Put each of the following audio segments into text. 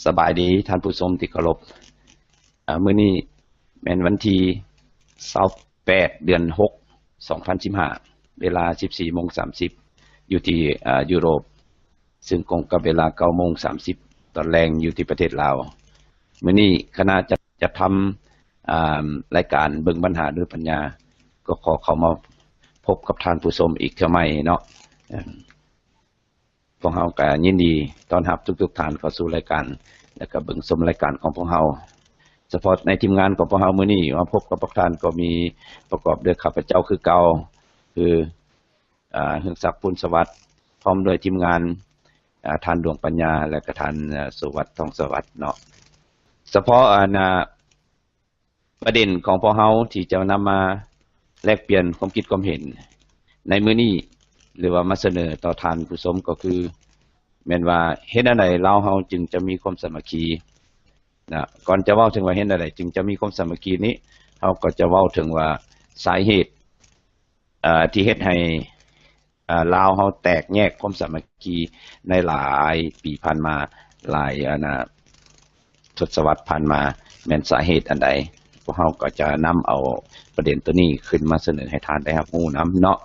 ສະບາຍດີທ່ານຜູ້ຊົມທີ່ເຄົາລົບ. ອາ ມື້ນີ້ແມ່ນວັນທີຊາວແປດ ເດືອນຫົກ ສອງພັນສິບຫ້າ ເວລາສິບສີ່ໂມງສາມສິບ ຢູ່ທີ່ ອາ ຢູໂຣບ, ຊຶ່ງກົງກັບເວລາເກົ້າໂມງສາມສິບຕອນແລງຢູ່ທີ່ປະເທດລາວ. ມື້ນີ້ຄະນະຈັດ ຈັດທຳ ອາ ລາຍການເບິ່ງບັນຫາດ້ວຍປັນຍາ ກໍຂໍເຂົ້າມາພົບກັບທ່ານຜູ້ຊົມອີກເທື່ອໃໝ່ເນາະ. ພວກເຮົາກໍຍິນດີຕ້ອນຮັບທຸກໆທ່ານເຂົ້າສູ່ລາຍການ ແລະ ກໍເບິ່ງຊົມລາຍການຂອງພວກເຮົາ. ສະເພາະໃນທີມງານຂອງພວກເຮົາມື້ນີ້ມາພົບກັບພວກທ່ານກໍມີປະກອບດ້ວຍຂ້າພະເຈົ້າຄືເກົ່າ ຄື ອາ ເຮືອງສັກ ພູນສະຫວັດ ພ້ອມດ້ວຍທີມງານ ອາ ທ່ານ ດວງປັນຍາ ແລະ ກໍທ່ານ ອາ ສຸວັດ ທອງສະຫວັດເນາະ. ສະເພາະ ອາ ນະ ປະເດັນຂອງພວກເຮົາທີ່ຈະນຳມາແລກປ່ຽນຄວາມຄິດຄວາມເຫັນໃນມື້ນີ້ ຫຼືວ່າມາສະເໜີຕໍ່ທ່ານຜູ້ຊົມກໍຄື ແມ່ນວ່າເຮັດແນວໃດລາວເຮົາຈຶ່ງຈະມີຄວາມສາມັກຄີນະ. ກ່ອນຈະເວົ້າເຖິງວ່າເຮັດແນວໃດຈຶ່ງຈະມີຄວາມສາມັກຄີນີ້ ເຮົາກໍຈະເວົ້າເຖິງວ່າສາເຫດ ເອີ ທີ່ເຮັດໃຫ້ ເອີ ລາວເຮົາແຕກແຍກຄວາມສາມັກຄີໃນຫຼາຍປີຜ່ານມາ, ຫຼາຍ ອັນນະ ທົດສະວັດຜ່ານມາ ແມ່ນສາເຫດອັນໃດ? ພວກເຮົາກໍຈະນຳເອົາປະເດັນໂຕນີ້ຂຶ້ນມາສະເໜີໃຫ້ທ່ານໄດ້ຮັບຮູ້ນຳເນາະ.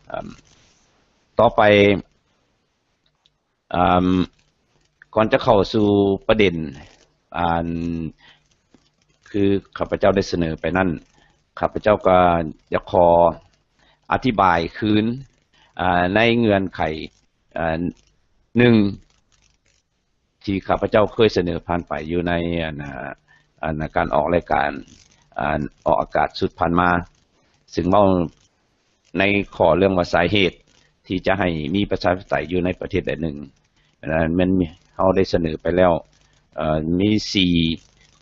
ເອີ ຕໍ່ໄປ ເອີ ກ່ອນຈະເຂົ້າສູ່ປະເດັນ ອັນ ຄືຂ້າພະເຈົ້າໄດ້ສະເໜີໄປນັ້ນ, ຂ້າພະເຈົ້າກໍຢາກຂໍອະທິບາຍຄືນ ອາ ໃນເງື່ອນໄຂ ອາ ໜຶ່ງ ທີ່ຂ້າພະເຈົ້າເຄີຍສະເໜີຜ່ານໄປຢູ່ໃນ ອັນນະ ອັນນະ ການອອກລາຍການ ອັນ ອອກອາກາດຊຸດຜ່ານມາ, ຊຶ່ງເວົ້າໃນຂໍ້ເລື່ອງວ່າສາເຫດທີ່ຈະໃຫ້ມີປະຊາທິປະໄຕຢູ່ໃນປະເທດໃດໜຶ່ງ, ອັນນັ້ນແມ່ນເຮົາໄດ້ສະເໜີໄປແລ້ວ ເອີ ມີສີ່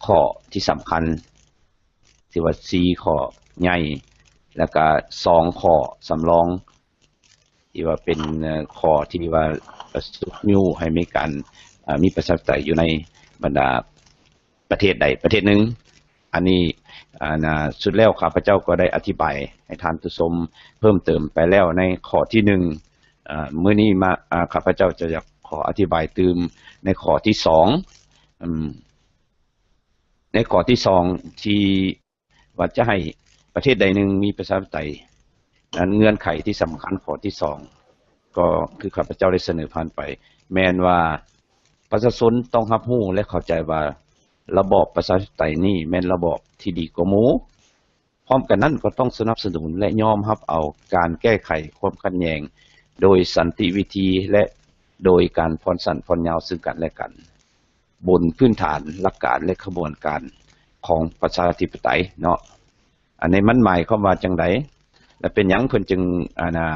ຂໍ້ທີ່ສຳຄັນ ທີ່ວ່າສີ່ຂໍ້ໃຫຍ່ ແລ້ວກະສອງຂໍ້ສຳລອງ ທີ່ວ່າເປັນ ເອີ ຂໍ້ທີ່ວ່າຊຸກຍູ້ໃຫ້ມີການ ເອີ ມີປະຊາທິປະໄຕຢູ່ໃນບັນດາປະເທດໃດປະເທດໜຶ່ງ. ອັນນີ້ ອັນນະ ສຸດແລ້ວຂ້າພະເຈົ້າກໍໄດ້ອະທິບາຍໃຫ້ທ່ານຜູ້ຊົມເພີ່ມເຕີມໄປແລ້ວໃນຂໍ້ທີໜຶ່ງ. ເອີ ມື້ນີ້ມາ ອາ ຂ້າພະເຈົ້າຈະຢາກຂໍອະທິບາຍຕື່ມໃນຂໍ້ທີສອງ. ອືມ ໃນຂໍ້ທີສອງທີ່ ວ່າຈະໃຫ້ປະເທດໃດໜຶ່ງມີປະຊາທິປະໄຕ, ນັ້ນເງື່ອນໄຂທີ່ສຳຄັນຂໍ້ທີສອງ ກໍຄືຂ້າພະເຈົ້າໄດ້ສະເໜີຜ່ານໄປ ແມ່ນວ່າປະຊາຊົນຕ້ອງຮັບຮູ້ ແລະ ເຂົ້າໃຈວ່າລະບອບປະຊາທິປະໄຕນີ້ແມ່ນລະບອບທີ່ດີກວ່າໝູ່, ພ້ອມກັນນັ້ນກໍຕ້ອງສະໜັບສະໜູນ ແລະ ຍອມຮັບເອົາການແກ້ໄຂຄວາມຂັດແຍ່ງໂດຍສັນຕິວິທີ ແລະ ໂດຍການຜ່ອນສັ້ນຜ່ອນຍາວເຊິ່ງກັນແລະກັນ. ບົນພື້ນຖານຫຼັກການ ແລະ ຂະບວນການຂອງປະຊາທິປະໄຕເນາະ. ອັນນີ້ມັນໝາຍຄວາມວ່າຈັ່ງໃດ ແລະ ເປັນຫຍັງເພິ່ນຈຶ່ງ ອັນນະ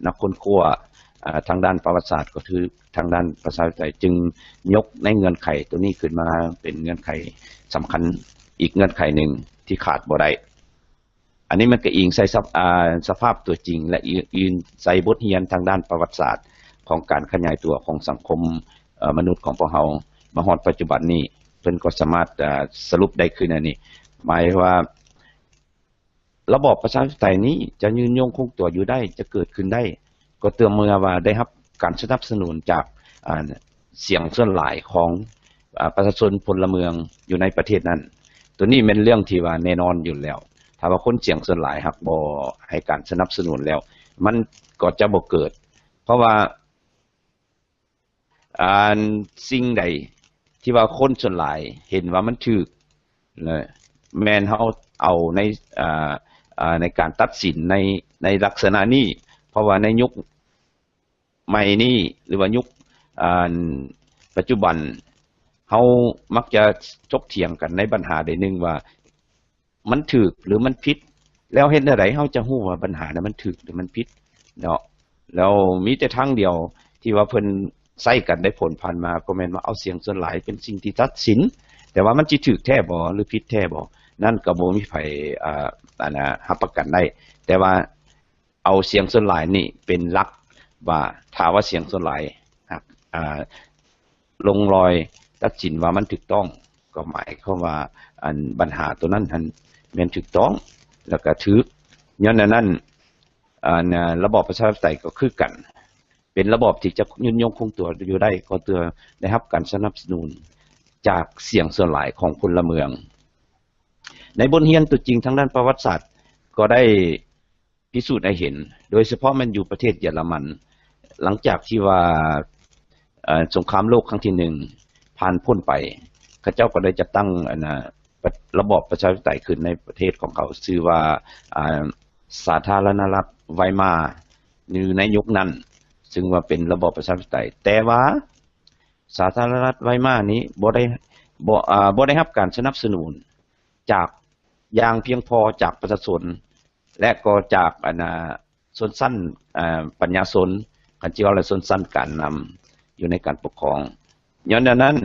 ນັກຄົ້ນຄວ້າ ອາ ທາງດ້ານປະຫວັດສາດ ກໍຄືທາງດ້ານປະຊາທິປະໄຕ ຈຶ່ງຍົກໃນເງື່ອນໄຂໂຕນີ້ຂຶ້ນມາເປັນເງື່ອນໄຂສຳຄັນອີກເງື່ອນໄຂໜຶ່ງທີ່ຂາດບໍ່ໄດ້. ອັນນີ້ມັນກໍອີງໃສ່ສະ ອາ ສະພາບຕົວຈິງ ແລະ ອີງ ອີງໃສ່ບົດຮຽນທາງດ້ານປະຫວັດສາດຂອງການຂະຫຍາຍຕົວຂອງສັງຄົມ ເອີ ມະນຸດຂອງພວກເຮົາມາຮອດປັດຈຸບັນນີ້ ເພິ່ນກໍສາມາດ ອາ ສະຫຼຸບໄດ້ຄືແນວນີ້ ໝາຍວ່າລະບອບປະຊາທິປະໄຕນີ້ຈະຍືນຍົງຄົງຕົວຢູ່ໄດ້ ຈະເກີດຂຶ້ນໄດ້ ກໍຕໍ່ເມື່ອວ່າໄດ້ຮັບການສະໜັບສະໜູນຈາກ ອາ ສຽງສ່ວນຫຼາຍຂອງ ອາ ປະຊາຊົນພົນລະເມືອງຢູ່ໃນປະເທດນັ້ນ. ໂຕນີ້ແມ່ນເລື່ອງທີ່ວ່າແນ່ນອນຢູ່ແລ້ວ. ຖ້າວ່າຄົນສຽງສ່ວນຫຼາຍຫາກບໍ່ໃຫ້ການສະໜັບສະໜູນແລ້ວ ມັນກໍຈະບໍ່ເກີດ. ເພາະວ່າ ອັນ ສິ່ງໃດທີ່ວ່າຄົນສ່ວນຫຼາຍເຫັນວ່າມັນຖືກ ແມ່ນເຮົາເອົາໃນ ອາ ອາ ໃນການຕັດສິນໃນ ໃນລັກສະນະນີ້. ເພາະວ່າໃນຍຸກ ໃໝ່ນີ້ ຫຼືວ່າຍຸກ ອັນ ປັດຈຸບັນ ເຮົາມັກຈະຖົກຖຽງກັນໃນບັນຫາໃດໜຶ່ງວ່າ ມັນຖືກ ຫຼື ມັນຜິດ, ແລ້ວເຮັດແນວໃດເຮົາຈະຮູ້ວ່າບັນຫານັ້ນມັນຖືກ ຫຼື ມັນຜິດເນາະ? ແລ້ວມີແຕ່ທາງດຽວທີ່ວ່າເພິ່ນໃຊ້ກັນໃນຜົນຜ່ານມາ ກໍແມ່ນວ່າເອົາສຽງສ່ວນຫຼາຍເປັນສິ່ງທີ່ຕັດສິນ, ແຕ່ວ່າມັນຊິຖືກແທ້ບໍ່ ຫຼື ຜິດແທ້ບໍ່ ນັ້ນກໍບໍ່ມີໃຜ ອາ ອັນນະ ຮັບປະກັນໄດ້, ແຕ່ວ່າ ເອົາສຽງສ່ວນຫຼາຍນີ້ເປັນຫຼັກ ວ່າຖ້າວ່າສຽງສ່ວນຫຼາຍຫາກ ອາ ລົງລອຍຕັດສິນວ່າມັນຖືກຕ້ອງ ກໍໝາຍຄວາມວ່າ ອັນ ບັນຫາໂຕນັ້ນຫັ້ນແມ່ນຖືກຕ້ອງ ແລ້ວກໍຖືກ. ຍ້ອນແນວນັ້ນ ອັນ ລະບອບປະຊາທິປະໄຕກໍຄືກັນ ເປັນລະບອບທີ່ຈະຍືນຍົງຄົງຕົວຢູ່ໄດ້ ກໍເມື່ອໄດ້ຮັບການສະໜັບສະໜູນ ຈາກສຽງສ່ວນຫຼາຍຂອງພົນລະເມືອງ. ໃນບົດຮຽນຕົວຈິງທາງດ້ານປະຫວັດສາດກໍໄດ້ພິສູດໃຫ້ເຫັນ, ໂດຍສະເພາະແມ່ນຢູ່ປະເທດເຢຍລະມັນ, ຫຼັງຈາກທີ່ວ່າ ເອີ ສົງຄາມໂລກຄັ້ງທີໜຶ່ງຜ່ານພົ້ນໄປ, ເຂົາເຈົ້າກໍໄດ້ຈັດຕັ້ງ ອັນນະ ລະບອບປະຊາທິປະໄຕຂຶ້ນໃນປະເທດຂອງເຂົາ, ຊື່ວ່າ ອາ ສາທາລະນະລັດໄວມາ ຢູ່ໃນຍຸກນັ້ນ, ຊຶ່ງວ່າເປັນລະບອບປະຊາທິປະໄຕ. ແຕ່ວ່າສາທາລະນະລັດໄວມານີ້ບໍ່ໄດ້ ບໍ່ ອາ ບໍ່ໄດ້ຮັບການສະໜັບສະໜູນຈາກ ຢ່າງພຽງພໍຈາກປະຊາຊົນ ແລະ ກໍຈາກ ອັນນະ ຊົນຊັ້ນ ອາ ປັນຍາຊົນ, ຄັນຊິເວົ້າແລ້ວຊົນຊັ້ນການນຳຢູ່ໃນການປົກຄອງ. ຍ້ອນແນວນັ້ນ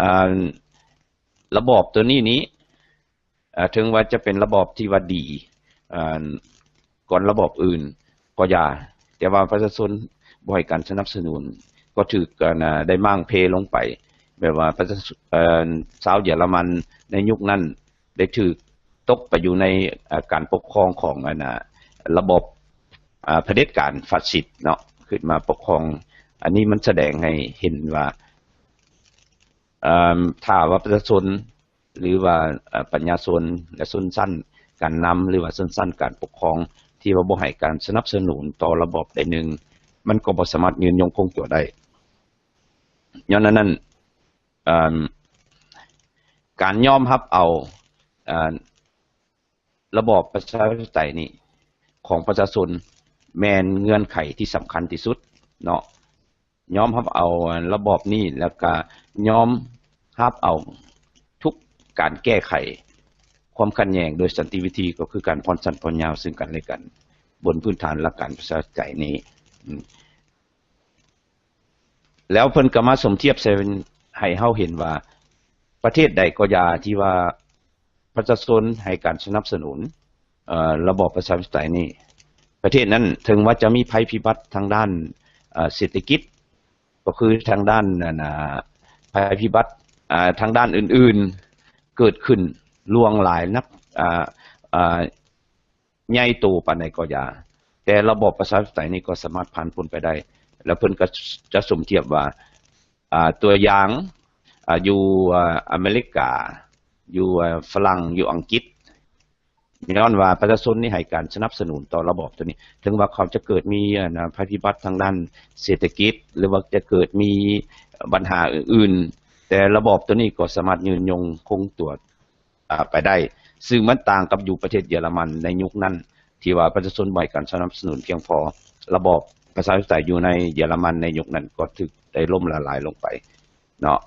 ອາ ລະບອບໂຕນີ້ນີ້ ເຖິງວ່າຈະເປັນລະບອບທີ່ວ່າດີ ເອີ ກ່ອນລະບອບອື່ນກໍຢ່າ, ແຕ່ວ່າປະຊາຊົນບໍ່ໃຫ້ການສະໜັບສະໜູນ ກໍຖືກ ອັນນະ ໄດ້ມ້າງເພລົງໄປ, ແບບວ່າປະຊາ ເອີ ຊາວເຢຍລະມັນໃນຍຸກນັ້ນໄດ້ຖືກຕົກໄປຢູ່ໃນ ເອີ ການປົກຄອງຂອງ ອັນນະ ລະບອບ ອາ ຜະເດັດການຟາຊິດເນາະ ຂຶ້ນມາປົກຄອງ. ອັນນີ້ມັນສະແດງໃຫ້ເຫັນວ່າ ເອີ ຖ້າວ່າປະຊາຊົນ ຫຼືວ່າ ເອີ ປັນຍາຊົນ ແລະ ຊົນຊັ້ນການນຳ ຫຼືວ່າຊົນຊັ້ນການປົກຄອງ ທີ່ວ່າບໍ່ໃຫ້ການສະໜັບສະໜູນຕໍ່ລະບອບໃດໜຶ່ງ, ມັນກໍບໍ່ສາມາດຍືນຍົງຄົງຕົວໄດ້. ຍ້ອນນັ້ນ ເອີ ການຍອມຮັບເອົາ ເອີ ລະບອບປະຊາທິປະໄຕນີ້ ຂອງປະຊາຊົນ ແມ່ນເງື່ອນໄຂທີ່ສຳຄັນທີ່ສຸດເນາະ. ຍອມຮັບເອົາລະບອບນີ້ ແລ້ວກະຍອມຮັບເອົາທຸກການແກ້ໄຂຄວາມຂັດແຍ່ງໂດຍສັນຕິວິທີ, ກໍຄືການຜ່ອນສັ້ນຜ່ອນຍາວເຊິ່ງກັນແລະກັນ ບົນພື້ນຖານຫຼັກການປະຊາທິປະໄຕນີ້. ອາ ແລ້ວເພິ່ນກໍມາສົມທຽບໃສ່ໃຫ້ເຮົາເຫັນວ່າ ປະເທດໃດກໍຢ່າທີ່ວ່າປະຊາຊົນໃຫ້ການສະໜັບສະໜູນ ເອີ ລະບອບປະຊາທິປະໄຕນີ້, ປະເທດນັ້ນເຖິງວ່າຈະມີໄພພິບັດທາງດ້ານ ເອີ ເສດຖະກິດ, ກໍຄືທາງດ້ານ ອັນນະ ໄພພິບັດ ອາ ທາງດ້ານອື່ນໆເກີດຂຶ້ນຫຼວງຫຼາຍນັບ ອາ ອາ ໃຫຍ່ໂຕປານໃດກໍຢ່າ, ແຕ່ລະບອບປະຊາທິປະໄຕນີ້ກໍສາມາດຜ່ານພົ້ນໄປໄດ້. ແລ້ວເພິ່ນກໍຈະສົມທຽບວ່າ ອາ ຕົວຢ່າງ ອາ ຢູ່ ອາ ອາເມລິກາ, ຢູ່ ອາ ຝຣັ່ງ, ຢູ່ອັງກິດ, ຍ້ອນວ່າປະຊາຊົນນີ້ໃຫ້ການສະໜັບສະໜູນຕໍ່ລະບອບໂຕນີ້, ເຖິງວ່າເຂົາຈະເກີດມີ ອັນນະ ໄພພິບັດທາງດ້ານເສດຖະກິດ ຫຼືວ່າຈະເກີດມີບັນຫາອື່ນໆ, ແຕ່ລະບອບໂຕນີ້ກໍສາມາດຍືນຍົງຄົງຕົວ ອາ ໄປໄດ້, ຊຶ່ງມັນຕ່າງກັບຢູ່ປະເທດເຢຍລະມັນໃນຍຸກນັ້ນ ທີ່ວ່າປະຊາຊົນບໍ່ໃຫ້ການສະໜັບສະໜູນພຽງພໍ, ລະບອບປະຊາທິປະໄຕຢູ່ໃນເຢຍລະມັນໃນຍຸກນັ້ນກໍຖືກໄດ້ລົ້ມລະລາຍລົງໄປເນາະ.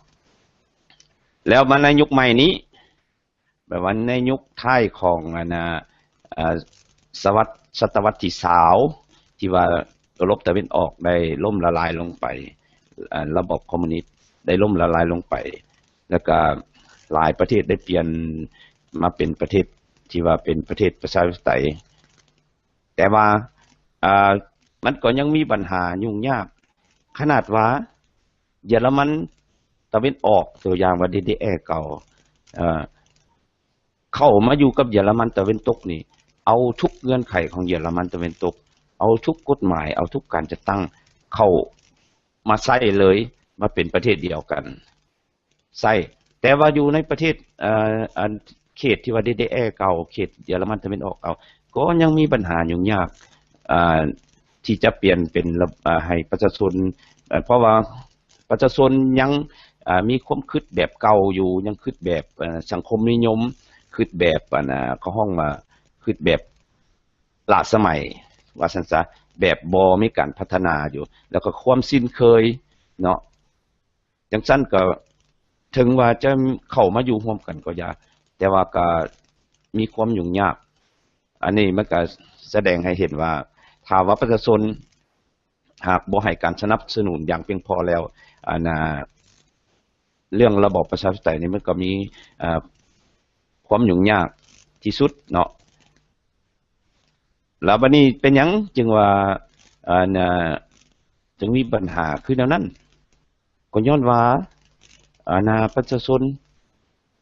ແລ້ວມາໃນຍຸກໃໝ່ນີ້ ແບບວ່າໃນຍຸກທ້າຍຂອງ ອັນນະ ອາ ສະວັດ ສະຕະວັດທີຊາວ ທີ່ວ່າເອີຣົບຕາເວັນອອກໄດ້ລົ້ມລະລາຍລົງໄປ, ອາ ລະບອບຄອມມູນິດໄດ້ລົ້ມລະລາຍລົງໄປ, ແລ້ວກະຫຼາຍປະເທດໄດ້ປ່ຽນມາເປັນປະເທດທີ່ວ່າເປັນປະເທດປະຊາທິປະໄຕ. ແຕ່ວ່າ ອາ ມັນກໍຍັງມີບັນຫາຫຍຸ້ງຍາກ, ຂະໜາດວ່າເຢຍລະມັນຕາເວັນອອກ, ຕົວຢ່າງວ່າ ດີ ດີ ເອ ເກົ່າ, ເອີ ເຂົ້າມາຢູ່ກັບເຢຍລະມັນຕາເວັນຕົກນີ້ ເອົາທຸກເງື່ອນໄຂຂອງເຢຍລະມັນຕາເວັນຕົກ, ເອົາທຸກກົດໝາຍ, ເອົາທຸກການຈັດຕັ້ງເຂົ້າມາໃຊ້ເລີຍ, ມາເປັນປະເທດດຽວກັນໃຊ້. ແຕ່ວ່າຢູ່ໃນປະເທດ ເອີ ອັນເຂດທີ່ວ່າ ດີ ດີ ເອ ເກົ່າ, ເຂດເຢຍລະມັນຕາເວັນອອກເກົ່າ ກໍຍັງມີບັນຫາຫຍຸ້ງຍາກ ອາ ທີ່ຈະປ່ຽນເປັນ ອາ ໃຫ້ປະຊາຊົນ, ເພາະວ່າປະຊາຊົນຍັງ ອາ ມີຄວາມຄິດແບບເກົ່າຢູ່, ຍັງຄິດແບບ ອາ ສັງຄົມນິຍົມ, ຄິດແບບ ອັນນະ ເຂົາຮ້ອງວ່າ ຄິດແບບລ້າສະໄໝ ວ່າຊັ້ນຊະ, ແບບບໍ່ມີການພັດທະນາຢູ່, ແລ້ວກໍຄວາມຊິນເຄີຍເນາະ. ຈັ່ງຊັ້ນກໍເຖິງວ່າຈະເຂົ້າມາຢູ່ຮ່ວມກັນກໍຢ່າ, ແຕ່ວ່າກໍມີຄວາມຫຍຸ້ງຍາກ. ອັນນີ້ມັນກໍສະແດງໃຫ້ເຫັນວ່າ ຖ້າວ່າປະຊາຊົນຫາກບໍ່ໃຫ້ການສະໜັບສະໜູນຢ່າງພຽງພໍແລ້ວ, ອັນນະ ເລື່ອງລະບອບປະຊາທິປະໄຕນີ້ມັນກໍມີ ເອີ ຄວາມຫຍຸ້ງຍາກທີ່ສຸດເນາະ. ແລ້ວບັດນີ້ເປັນຫຍັງຈຶ່ງວ່າ ອັນນະ ຈຶ່ງມີບັນຫາຄືແນວນັ້ນ? ກໍຍ້ອນວ່າ ອັນນະ ປະຊາຊົນ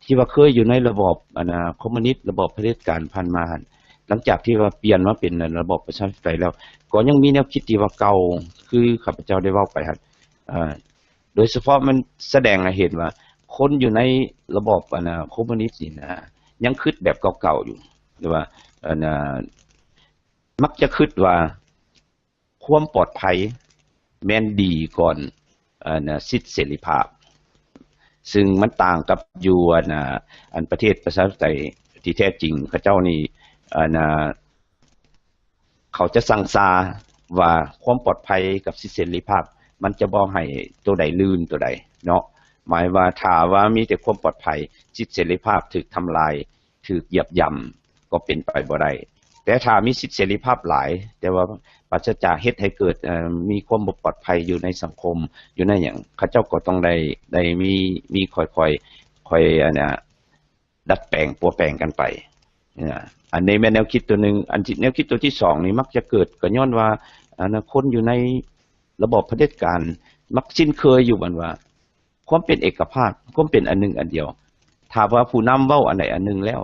ທີ່ວ່າເຄີຍຢູ່ໃນລະບອບ ອັນນະ ຄອມມູນິດ, ລະບອບຜະເດັດການຜ່ານມາຫັ້ນ, ຫຼັງຈາກທີ່ວ່າປ່ຽນມາເປັນ ອັນ ລະບອບປະຊາທິປະໄຕແລ້ວ, ກໍຍັງມີແນວຄິດທີ່ວ່າເກົ່າ, ຄືຂ້າພະເຈົ້າໄດ້ເວົ້າໄປຫັ້ນ, ເອີ ໂດຍສະເພາະມັນສະແດງໃຫ້ເຫັນວ່າ ຄົນຢູ່ໃນລະບອບອັນນ່າຄອມມູນິດນີ້ນະ ຍັງຄິດແບບເກົ່າໆຢູ່ ຫຼືວ່າອັນນ່າ ມັກຈະຄິດວ່າຄວາມປອດໄພແມ່ນດີກ່ອນອັນນ່າສິດເສລີພາບ ຊຶ່ງມັນຕ່າງກັບຢູ່ອັນນ່າ ອັນປະເທດປະຊາທິປະໄຕທີ່ແທ້ຈິງ ເຂົາເຈົ້ານີ້ອັນນ່າ ເຂົາຈະຊັ່ງຊາວ່າຄວາມປອດໄພກັບສິດເສລີພາບ ມັນຈະບໍ່ໃຫ້ໂຕໃດລື່ນໂຕໃດເນາະ. ໝາຍວ່າຖ້າວ່າມີແຕ່ຄວາມປອດໄພ, ສິດເສລີພາບຖືກທຳລາຍ, ຖືກຢຽບຢ່ຳ ກໍເປັນໄປບໍ່ໄດ້. ແຕ່ຖ້າມີສິດເສລີພາບຫຼາຍ ແຕ່ວ່າປາສະຈາກເຮັດໃຫ້ເກີດ ເອີ ມີຄວາມບໍ່ປອດໄພຢູ່ໃນສັງຄົມ ຢູ່ໃນຫຍັງ ເຂົາເຈົ້າກໍຕ້ອງໄດ້ ໄດ້ມີ ມີຄ່ອຍໆ ຄ່ອຍອັນນ່າ ດັດແປງປົວແປງກັນໄປ. ອັນນີ້ແມ່ນແນວຄິດຕົວໜຶ່ງ. ອັນທີ່ ແນວຄິດຕົວທີສອງນີ້ມັກຈະເກີດ ກໍຍ້ອນວ່າ ອັນນ່າ ຄົນຢູ່ໃນລະບອບຜະເດັດການມັກຊິນເຄີຍຢູ່ບັດວ່າ ຄວາມເປັນເອກະພາບ, ຄວາມເປັນອັນໜຶ່ງອັນດຽວ. ຖ້າວ່າຜູ້ນຳເວົ້າອັນໃດອັນໜຶ່ງແລ້ວ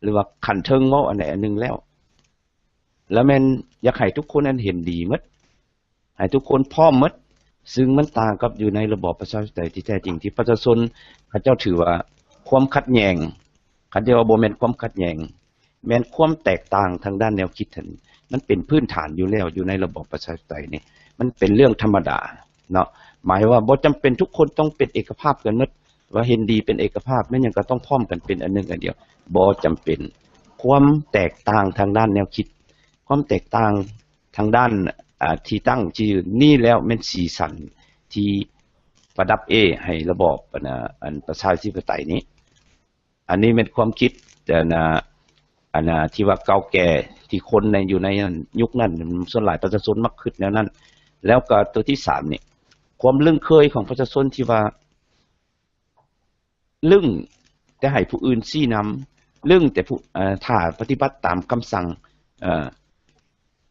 ຫຼືວ່າຂັ້ນເທິງເວົ້າອັນໃດອັນໜຶ່ງແລ້ວ ລະແມ່ນຢາກໃຫ້ທຸກຄົນນັ້ນເຫັນດີໝົດ, ໃຫ້ທຸກຄົນພ້ອມໝົດ, ຊຶ່ງມັນຕ່າງກັບຢູ່ໃນລະບອບປະຊາທິປະໄຕທີ່ແທ້ຈິງ ທີ່ປະຊາຊົນເຂົາເຈົ້າຖືວ່າຄວາມຂັດແຍ່ງ, ຄັນທີ່ວ່າບໍ່ແມ່ນຄວາມຂັດແຍ່ງ, ແມ່ນຄວາມແຕກຕ່າງທາງດ້ານແນວຄິດຫັ້ນ ມັນເປັນພື້ນຖານຢູ່ແລ້ວ ຢູ່ໃນລະບອບປະຊາທິປະໄຕນີ້ ມັນເປັນເລື່ອງທຳມະດາເນາະ. ໝາຍວ່າບໍ່ຈຳເປັນທຸກຄົນຕ້ອງເປັນເອກະພາບກັນໝົດ ວ່າເຫັນດີເປັນເອກະພາບ ແມ່ນຫຍັງກໍຕ້ອງພ້ອມກັນເປັນອັນໜຶ່ງອັນດຽວ, ບໍ່ຈຳເປັນ. ຄວາມແຕກຕ່າງທາງດ້ານແນວຄິດ, ຄວາມແຕກຕ່າງທາງດ້ານ ອາ ທີ່ຕັ້ງ ທີ່ນີ້ແລ້ວແມ່ນສີສັນທີ່ປະດັບເອໃຫ້ລະບອບ ອັນ ອັນປະຊາທິປະໄຕນີ້. ອັນນີ້ແມ່ນຄວາມຄິດ ອັນ ອັນທີ່ວ່າເກົ່າແກ່ ທີ່ຄົນໃນ ຢູ່ໃນ ອັນ ຍຸກນັ້ນ ສ່ວນຫຼາຍປະຊາຊົນມັກຄິດແນວນັ້ນ. ແລ້ວກໍຕົວທີສາມນີ້ ຄວາມລຶ້ງເຄີຍຂອງປະຊາຊົນທີ່ວ່າ ລຶ້ງແຕ່ໃຫ້ຜູ້ອື່ນຊີ້ນຳ, ລຶ້ງແຕ່ຜູ້ ເອີ ຖ້າປະຕິບັດຕາມຄຳສັ່ງ ເອີ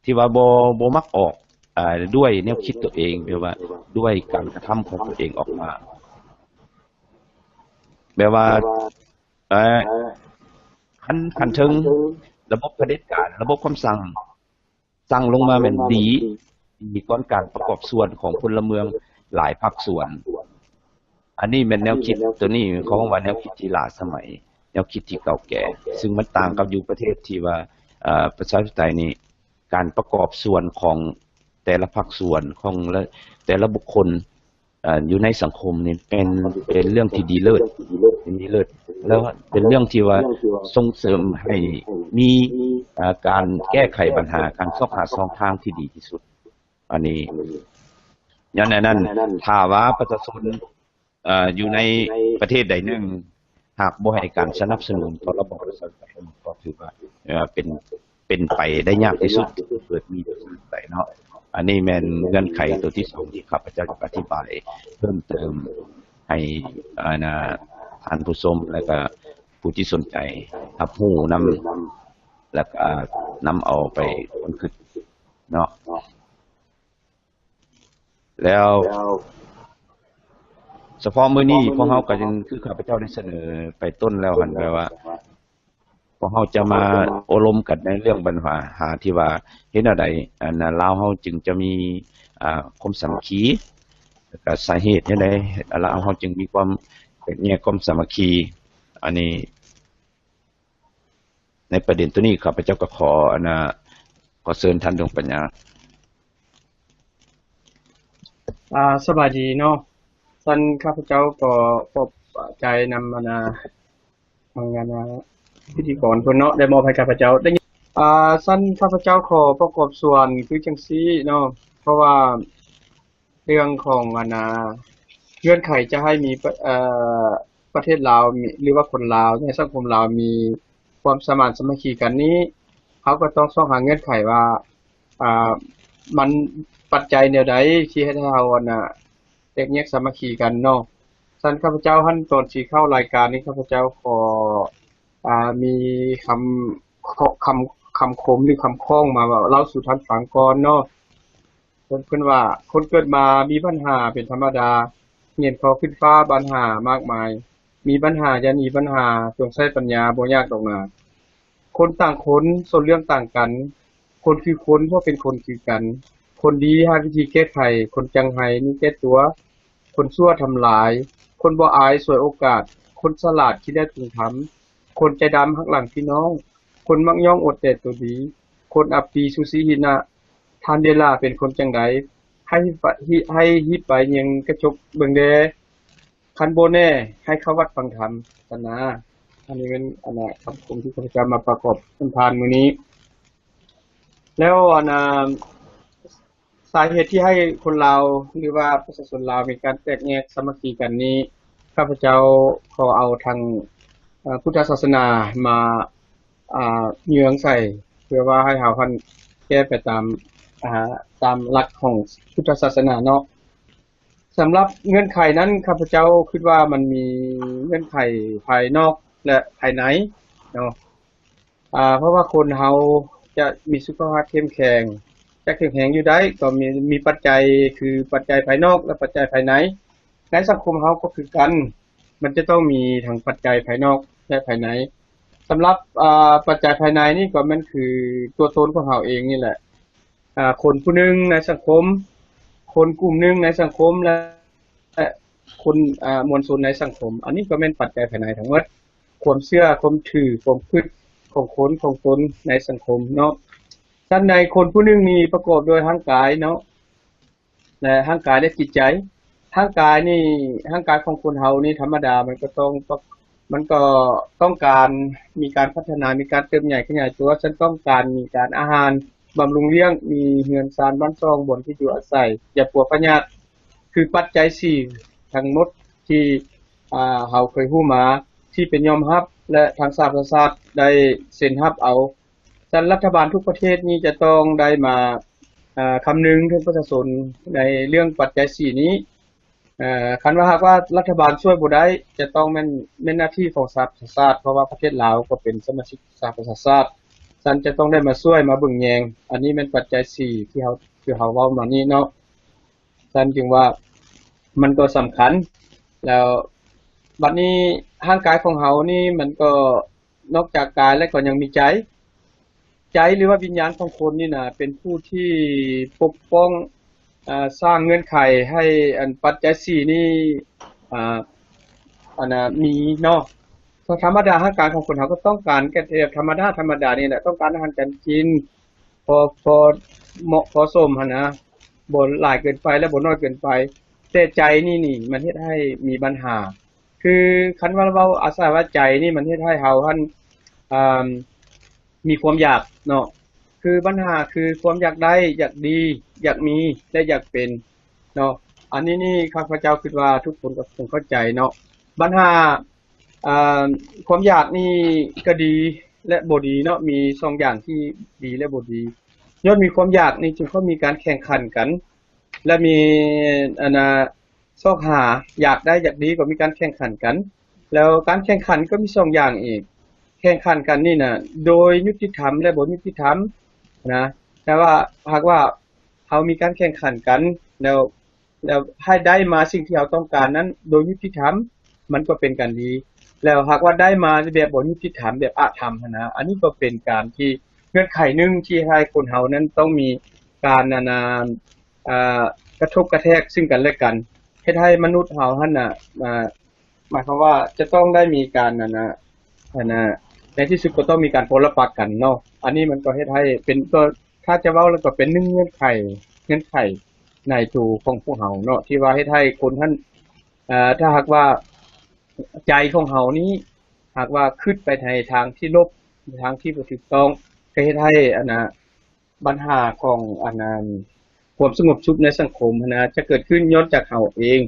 ທີ່ວ່າບໍ່ ບໍ່ມັກອອກ ເອີ ດ້ວຍແນວຄິດຕົວເອງ ແບບວ່າດ້ວຍການກະທຳຂອງຕົວເອງອອກມາ. ແບບວ່າ ເອີ ຂັ້ນ ຂັ້ນເທິງລະບົບຜະເດັດການ, ລະບົບຄຳສັ່ງ ສັ່ງລົງມາແມ່ນດີ ດີກ່ອນການປະກອບສ່ວນຂອງພົນລະເມືອງຫຼາຍພາກສ່ວນ. ອັນນີ້ແມ່ນແນວຄິດຕົວນີ້ ເຂົາເອີ້ນວ່າແນວຄິດທີ່ລ້າສະໄໝ, ແນວຄິດທີ່ເກົ່າແກ່, ຊຶ່ງມັນຕ່າງກັບຢູ່ປະເທດທີ່ວ່າ ເອີ ປະຊາທິປະໄຕນີ້ ການປະກອບສ່ວນຂອງແຕ່ລະພາກສ່ວນ ຂອງແຕ່ລະບຸກຄົນ ເອີ ຢູ່ໃນສັງຄົມນີ້ເປັນ ເປັນເລື່ອງທີ່ດີເລີດ ດີເລີດ ແລ້ວເປັນເລື່ອງທີ່ວ່າສົ່ງເສີມໃຫ້ມີ ເອີ ການແກ້ໄຂບັນຫາ ການຊອກຫາຊ່ອງທາງທີ່ດີທີ່ສຸດ. ອັນນີ້ ຍ້ອນອັນນັ້ນ ຖ້າວ່າປະຊາຊົນ ເອີ ຢູ່ໃນປະເທດໃດໜຶ່ງ ຫາກບໍ່ໃຫ້ການສະໜັບສະໜູນຕໍ່ລະບອບປະຊາທິປະໄຕ ກໍຖືວ່າ ເອີ ເປັນ ເປັນໄປໄດ້ຍາກທີ່ສຸດ ເກີດມີປະຊາທິປະໄຕເນາະ. ອັນນີ້ແມ່ນເງື່ອນໄຂຕົວທີສອງທີ່ຂ້າພະເຈົ້າຈະອະທິບາຍເພີ່ມເຕີມໃຫ້ ອັນນ່າ ທ່ານຜູ້ຊົມ ແລະກະຜູ້ທີ່ສົນໃຈຮັບຮູ້ນຳ ແລະກະນຳເອົາໄປຄົ້ນຄຶດເນາະ. ແລ້ວສະເພາະມື້ນີ້ ພວກເຮົາກໍຍັງ ຄືຂ້າພະເຈົ້າໄດ້ສະເໜີໄປຕົ້ນແລ້ວຫັ້ນ ແປວ່າ ພວກເຮົາຈະມາໂອ້ລົມກັນໃນເລື່ອງບັນຫາ ຫາທີ່ວ່າເຮັດແນວໃດ ອັນນ່າ ລາວເຮົາຈຶ່ງຈະມີ ອ່າ ຄວາມສາມັກຄີ ແລະກະສາເຫດແນວໃດ ລາວເຮົາຈຶ່ງມີຄວາມແຕກແຍກຄວາມສາມັກຄີ. ອັນນີ້ ໃນປະເດັນໂຕນີ້ ຂ້າພະເຈົ້າກໍຂໍ ອັນນ່າ ຂໍເຊີນທ່ານດວງປັນຍາ. ອ່າ ສະບາຍດີເນາະ. ຊັ້ນຂ້າພະເຈົ້າກໍຂອບໃຈນຳ ອັນນ່າ ທາງ ອັນນ່າ ພິທີກອນເພິ່ນເນາະ ໄດ້ມອບໃຫ້ຂ້າພະເຈົ້າໄດ້. ອ່າ ຊັ້ນຂ້າພະເຈົ້າຂໍປະກອບສ່ວນຄືຈັ່ງຊີ້ເນາະ ເພາະວ່າ ເລື່ອງຂອງ ອັນນ່າ ເງື່ອນໄຂຈະໃຫ້ມີ ປະ ເອີ ປະເທດລາວມີ ຫຼືວ່າຄົນລາວ ໃຫ້ສັງຄົມລາວມີຄວາມສະມານສາມັກຄີກັນນີ້ ເຮົາກໍຕ້ອງຊອກຫາເງື່ອນໄຂວ່າ ອ່າ ມັນປັດໄຈແນວໃດທີ່ເຮັດໃຫ້ເຮົາ ອັນນ່າ ແຕກແຍກສາມັກຄີກັນເນາະ. ຊັ້ນຂ້າພະເຈົ້າຫັ້ນ ຕອນຊິເຂົ້າລາຍການນີ້ ຂ້າພະເຈົ້າຂໍ ອ່າ ມີຄຳ ຄ- ຄຳ ຄຳຄົມ ຫຼື ຄຳຂ້ອງມາເວົ້າ ເລົ່າສູ່ທ່ານຟັງກ່ອນເນາະ. ເພິ່ນ ເພິ່ນວ່າ ຄົນເກີດມາມີບັນຫາເປັນທຳມະດາ, ຮຽນຂໍຂຶ້ນຟ້າບັນຫາມາກມາຍ, ມີບັນຫາຢ່າໜີບັນຫາ, ຈົ່ງໃຊ້ປັນຍາບໍ່ຍາກດອກນາ. ຄົນຕ່າງຄົນຊົນເລື່ອງຕ່າງກັນ, ຄົນຄືຄົນ ເພາະເປັນຄົນຄືກັນ, ຄົນດີຫາວິທີແກ້ໄຂ, ຄົນຈັງໄຫ້ມີແກ່ຕົວ, ຄົນຊົ່ວທຳລາຍ, ຄົນບໍ່ອາຍສວຍໂອກາດ, ຄົນສະຫຼາດຄິດແລ້ວຈຶ່ງທຳ, ຄົນໃຈດຳຫັກຫຼັງພີ່ນ້ອງ, ຄົນມັກຍ້ອງອວດແຕ່ຕົວດີ, ຄົນອັບປີຊູຊີຫິນະ. ທ່ານເວລາເປັນຄົນຈັ່ງໃດ? ໃຫ້ ໃຫ້ຮີບໄປເບິ່ງກະຈົກເບິ່ງແດ່. ຄັນບໍ່ແນ່ ໃຫ້ເຂົ້າວັດຟັງທຳ ຊັ້ນນາ. ອັນນີ້ແມ່ນ ອັນນ່າ ຄຳຄົມທີ່ຂ້າພະເຈົ້າມາປະກອບສຳພານມື້ນີ້. ແລ້ວ ອັນນ່າ ສາເຫດທີ່ໃຫ້ຄົນລາວ ຫຼືວ່າປະຊາຊົນລາວມີການແຕກແຍກສາມັກຄີກັນນີ້ ຂ້າພະເຈົ້າຂໍເອົາທາງ ເອີ ພຸດທະສາສະໜາມາ ອ່າ ເຍືອງໃສ່ ເພື່ອວ່າໃຫ້ເຮົາຫັ້ນແກ້ໄປຕາມ ອ່າ ຕາມຫຼັກຂອງພຸດທະສາສະໜາເນາະ. ສຳລັບເງື່ອນໄຂນັ້ນ ຂ້າພະເຈົ້າຄິດວ່າມັນມີເງື່ອນໄຂພາຍນອກ ແລະ ພາຍໃນເນາະ. ອ່າ ເພາະວ່າຄົນເຮົາຈະມີສຸຂະພາບເຂັ້ມແຂງ ຈະເຂັ້ມແຂງຢູ່ໄດ້ ກໍມີ ມີປັດໄຈ ຄືປັດໄຈພາຍນອກ ແລະ ປັດໄຈພາຍໃນ. ໃນສັງຄົມເຮົາກໍຄືກັນ ມັນຈະຕ້ອງມີທັງປັດໄຈພາຍນອກ ແລະ ພາຍໃນ. ສຳລັບ ອ່າ ປັດໄຈພາຍໃນນີ້ກໍແມ່ນຄືຕົວຕົນຂອງເຮົາເອງນີ້ແຫຼະ. ອ່າ ຄົນຜູ້ໜຶ່ງໃນສັງຄົມ, ຄົນກຸ່ມໜຶ່ງໃນສັງຄົມ ແລະ ຄົນ ອ່າ ມວນຊົນໃນສັງຄົມ. ອັນນີ້ກໍແມ່ນປັດໄຈພາຍໃນທັງໝົດ, ຄວາມເຊື່ອ, ຄວາມຖື, ຄວາມຄິດຂອງຄົນຂອງຕົນໃນສັງຄົມເນາະ. ຊັ້ນໃດ ຄົນຜູ້ໜຶ່ງນີ້ປະກອບດ້ວຍຮ່າງກາຍເນາະ ແລະ ຮ່າງກາຍ ແລະ ຈິດໃຈ. ຮ່າງກາຍນີ້ ຮ່າງກາຍຂອງຄົນເຮົານີ້ທຳມະດາ ມັນກໍຕ້ອງ ມັນກໍຕ້ອງການມີການພັດທະນາ ມີການເຕີບໃຫຍ່ຂະຫຍາຍຕົວ, ຊັ້ນຕ້ອງການມີການອາຫານບຳລຸງລ້ຽງ, ມີເຮືອນຊານບ້ານຊ່ອງ ບ່ອນທີ່ຢູ່ອາໄສ, ຢາປົວພະຍາດ ຄືປັດໄຈສີ່ທັງໝົດທີ່ ອ່າ ເຮົາເຄີຍຮູ້ມາ ທີ່ເປັນຍອມຮັບ ແລະ ທາງສະຫະປະຊາຊາດໄດ້ເຊັນຮັບເອົາ. ຊັ້ນລັດຖະບານທຸກປະເທດນີ້ຈະຕ້ອງໄດ້ມາ ເອີ ຄຳນຶງເຖິງປະຊາຊົນໃນເລື່ອງປັດໄຈສີ່ນີ້. ເອີ ຄັນວ່າຫາກວ່າລັດຖະບານຊ່ວຍບໍ່ໄດ້ ຈະຕ້ອງແມ່ນ ແມ່ນໜ້າທີ່ຂອງສະຫະປະຊາຊາດ, ເພາະວ່າປະເທດລາວກໍເປັນສະມາຊິກສະຫະປະຊາຊາດ, ຊັ້ນຈະຕ້ອງໄດ້ມາຊ່ວຍມາເບິ່ງແຍງ. ອັນນີ້ແມ່ນປັດໄຈສີ່ທີ່ເຮົາ ທີ່ເຮົາເວົ້າມານີ້ເນາະ. ຊັ້ນຈຶ່ງວ່າມັນກໍສຳຄັນ. ແລ້ວບັດນີ້ຮ່າງກາຍຂອງເຮົານີ້ ມັນກໍ ນອກຈາກກາຍແລ້ວກໍຍັງມີໃຈ. ໃຈ ຫຼືວ່າວິນຍານຂອງຄົນນີ້ນະ ເປັນຜູ້ທີ່ປົກປ້ອງ ເອີ ສ້າງເງື່ອນໄຂໃຫ້ອັນປັດໄຈສີ່ນີ້ ອ່າ ອັນນ່າ ມີເນາະ. ທຳມະດາຮ່າງກາຍຂອງຄົນເຮົາກໍຕ້ອງການແກ່ແບບທຳມະດາ ທຳມະດານີ້ແຫຼະ, ຕ້ອງການອາຫານການກິນ ພໍ ພໍເໝາະພໍສົມຫັ້ນນະ, ບໍ່ຫຼາຍເກີນໄປ ແລະ ບໍ່ໜ້ອຍເກີນໄປ. ແຕ່ໃຈນີ້ນີ້ ມັນເຮັດໃຫ້ມີບັນຫາ. ຄືຄັນວ່າເວົ້າອາໄສວ່າໃຈນີ້ ມັນເຮັດໃຫ້ເຮົາຫັ້ນ ອ່າ ມີຄວາມຢາກເນາະ. ຄືບັນຫາຄືຄວາມຢາກໄດ້ ຢາກດີ ຢາກມີ ແລະ ຢາກເປັນເນາະ. ອັນນີ້ນີ້ ຂ້າພະເຈົ້າຄິດວ່າທຸກຄົນກໍຄົງເຂົ້າໃຈເນາະ. ບັນຫາ ອ່າ ຄວາມຢາກນີ້ກໍດີ ແລະ ບໍ່ດີເນາະ, ມີສອງຢ່າງທີ່ດີ ແລະ ບໍ່ດີ. ຍ້ອນມີຄວາມຢາກນີ້ຈຶ່ງຄ່ອຍມີການແຂ່ງຂັນກັນ ແລະ ມີ ອັນນ່າ ຊອກຫາ ຢາກໄດ້ຢາກດີກໍມີການແຂ່ງຂັນກັນ. ແລ້ວການແຂ່ງຂັນກໍມີສອງຢ່າງອີກ, ແຂ່ງຂັນກັນນີ້ນະ ໂດຍຍຸຕິທຳ ແລະ ບໍ່ຍຸຕິທຳນະ. ແຕ່ວ່າຫາກວ່າເຮົາມີການແຂ່ງຂັນກັນ ແລ້ວ ແລ້ວໃຫ້ໄດ້ມາສິ່ງທີ່ເຮົາຕ້ອງການນັ້ນໂດຍຍຸຕິທຳ ມັນກໍເປັນການດີ. ແລ້ວຫາກວ່າໄດ້ມາແບບບໍ່ຍຸຕິທຳ ແບບອະທຳຫັ້ນນະ, ອັນນີ້ກໍເປັນການທີ່ ເງື່ອນໄຂໜຶ່ງທີ່ໃຫ້ຄົນເຮົານັ້ນຕ້ອງມີການ ອັນນ່າ ອ່າ ກະທົບກະແທກຊຶ່ງກັນແລະກັນ, ເຮັດໃຫ້ມະນຸດເຮົາຫັ້ນນະ ອ່າ ໝາຍຄວາມວ່າຈະຕ້ອງໄດ້ມີການ ອັນນ່າ ອັນນ່າ ໃນທີ່ສຸດກໍຕ້ອງມີການປົລະປັກກັນເນາະ. ອັນນີ້ມັນກໍເຮັດໃຫ້ເປັນ ກໍ ຖ້າຈະເວົ້າແລ້ວກໍເປັນໜຶ່ງເງື່ອນໄຂ ເງື່ອນໄຂໃນໂຕຂອງພວກເຮົາເນາະ ທີ່ວ່າເຮັດໃຫ້ຄົນຫັ້ນ ເອີ ຖ້າຫາກວ່າໃຈຂອງເຮົານີ້ ຫາກວ່າຄິດໄປໃນທາງທີ່ລົບ ທາງທີ່ບໍ່ຖືກຕ້ອງ ກໍເຮັດໃຫ້ ອັນນ່າ ບັນຫາຂອງ ອັນນ່າ ຄວາມສະຫງົບສຸກໃນສັງຄົມຫັ້ນນະ ຈະເກີດຂຶ້ນຍ້ອນຈາກເຮົາເອງ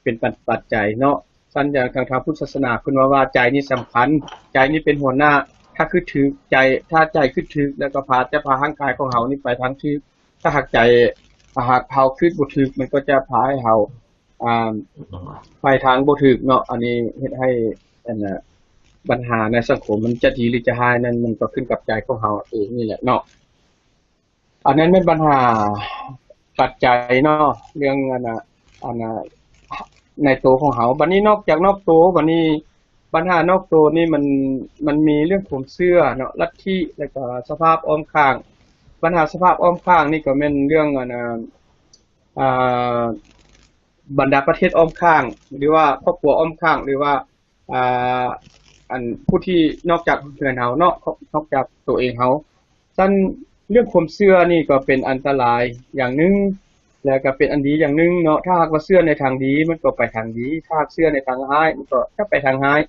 ເປັນປັດ ປັດໄຈເນາະ. ຊັ້ນຢ່າງທາງ ທາງພຸດທະສາສະໜາເພິ່ນວ່າ ວ່າໃຈນີ້ສຳຄັນ, ໃຈນີ້ເປັນຫົວໜ້າ. ຖ້າຄິດຖືກໃຈ ຖ້າໃຈຄິດຖືກ ແລ້ວກໍພາ ຈະພາຮ່າງກາຍຂອງເຮົານີ້ໄປທາງຖືກ. ຖ້າຫາກໃຈ ຖ້າຫາກເຮົາຄິດບໍ່ຖືກ ມັນກໍຈະພາໃຫ້ເຮົາ ອ່າ ໄປທາງບໍ່ຖືກເນາະ. ອັນນີ້ເຮັດໃຫ້ ອັນນ່າ ບັນຫາໃນສັງຄົມມັນຈະດີ ຫຼື ຈະຮ້າຍນັ້ນ ມັນກໍຂຶ້ນກັບໃຈຂອງເຮົາເອງນີ້ແຫຼະເນາະ. ອັນນັ້ນແມ່ນບັນຫາປັດໄຈເນາະ ເລື່ອງ ອັນນ່າ ອັນນ່າ ໃນໂຕຂອງເຮົາ. ບັດນີ້ນອກຈາກນອກໂຕ ບັດນີ້ບັນຫານອກໂຕນີ້ ມັນ ມັນມີເລື່ອງຄວາມເຊື່ອເນາະ ລັດທິ ແລ້ວກໍສະພາບອ້ອມຂ້າງ. ບັນຫາສະພາບອ້ອມຂ້າງນີ້ກໍແມ່ນເລື່ອງ ອັນນ່າ ອ່າ ບັນດາປະເທດອ້ອມຂ້າງ ຫຼືວ່າຄອບຄົວອ້ອມຂ້າງ ຫຼືວ່າ ອ່າ ອັນຜູ້ທີ່ນອກຈາກເພື່ອນເຮົາເນາະ ນອກຈາກໂຕເອງເຮົາ. ຊັ້ນເລື່ອງຄວາມເຊື່ອນີ້ກໍເປັນອັນຕະລາຍຢ່າງໜຶ່ງ ແລະກໍເປັນອັນດີຢ່າງໜຶ່ງເນາະ. ຖ້າຫາກວ່າເຊື່ອໃນທາງດີ ມັນກໍໄປທາງດີ, ຖ້າຫາກເຊື່ອໃນທາງຮ້າຍ ມັນກໍຈະໄປທາງຮ້າຍ.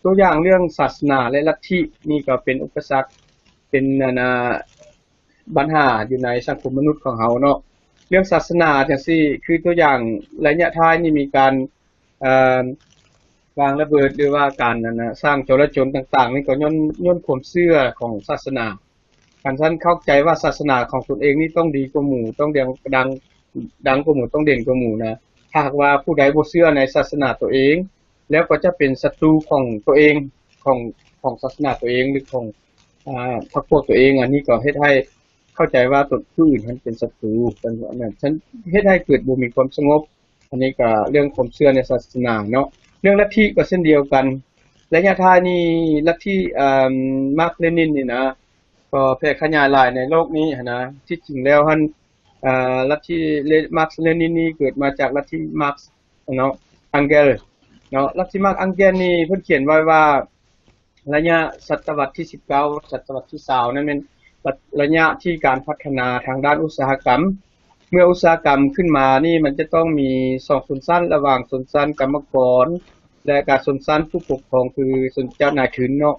ຕົວຢ່າງເລື່ອງສາສະໜາ ແລະ ລັດທິນີ້ກໍເປັນອຸປະສັກ ເປັນອັນນ່າ ບັນຫາຢູ່ໃນສັງຄົມມະນຸດຂອງເຮົາເນາະ. ເລື່ອງສາສະໜາຈັ່ງຊີ້ ຄືຕົວຢ່າງໄລຍະທ້າຍນີ້ມີການ ເອີ່ມ ວາງລະເບີດ ຫຼືວ່າການ ອັນນ່າ ສ້າງຈໍລະຈົນຕ່າງໆ ນີ້ກໍຍ້ອນ ຍ້ອນຄວາມເຊື່ອຂອງສາສະໜາ. ຄັນທ່ານເຂົ້າໃຈວ່າສາສະໜາຂອງຕົນເອງນີ້ຕ້ອງດີກວ່າໝູ່ ຕ້ອງດັງ ດັງ ດັງກວ່າໝູ່ ຕ້ອງເດັ່ນກວ່າໝູ່ນະ, ຖ້າຫາກວ່າຜູ້ໃດບໍ່ເຊື່ອໃນສາສະໜາຕົວເອງ ແລ້ວກໍຈະເປັນສັດຕູຂອງຕົວເອງ ຂອງ ຂອງສາສະໜາຕົວເອງ ຫຼືຂອງ ອ່າ ພັກພວກຕົວເອງ. ອັນນີ້ກໍເຮັດໃຫ້ເຂົ້າໃຈວ່າຕົນ ຜູ້ອື່ນຫັ້ນເປັນສັດຕູ ອັນນັ້ນ ເຮັດໃຫ້ເກີດບໍ່ມີຄວາມສະຫງົບ. ອັນນີ້ກໍເລື່ອງຄວາມເຊື່ອໃນສາສະໜາເນາະ. ເລື່ອງລັດທິກໍເຊັ່ນດຽວກັນ. ໄລຍະທ້າຍນີ້ລັດທິ ເອີ່ມ ມາກເລນິນນີ້ນະ ກໍແຜ່ຂະຫຍາຍຫຼາຍໃນໂລກນີ້ຫັ້ນນະ. ທີ່ຈິງແລ້ວຫັ້ນ ເອີ່ ລັດທິເລ ມາກເລນິນນີ້ເກີດມາຈາກລັດທິມາກເນາະ ອັງແກລເນາະ. ລັດທິມາກອັງແກລນີ້ເພິ່ນຂຽນໄວ້ວ່າ ໄລຍະສະຕະວັດທີສິບເກົ້າ ສະຕະວັດທີຊາວນັ້ນແມ່ນໄລຍະທີ່ການພັດທະນາທາງດ້ານອຸດສາຫະກຳ. ເມື່ອອຸດສາຫະກຳຂຶ້ນມານີ້ ມັນຈະຕ້ອງມີສອງຊົນຊັ້ນ ລະຫວ່າງຊົນຊັ້ນກຳມະກອນ ແລະ ກະຊົນຊັ້ນຜູ້ປົກຄອງ ຄືຊົນເຈົ້ານາຍທຶນເນາະ.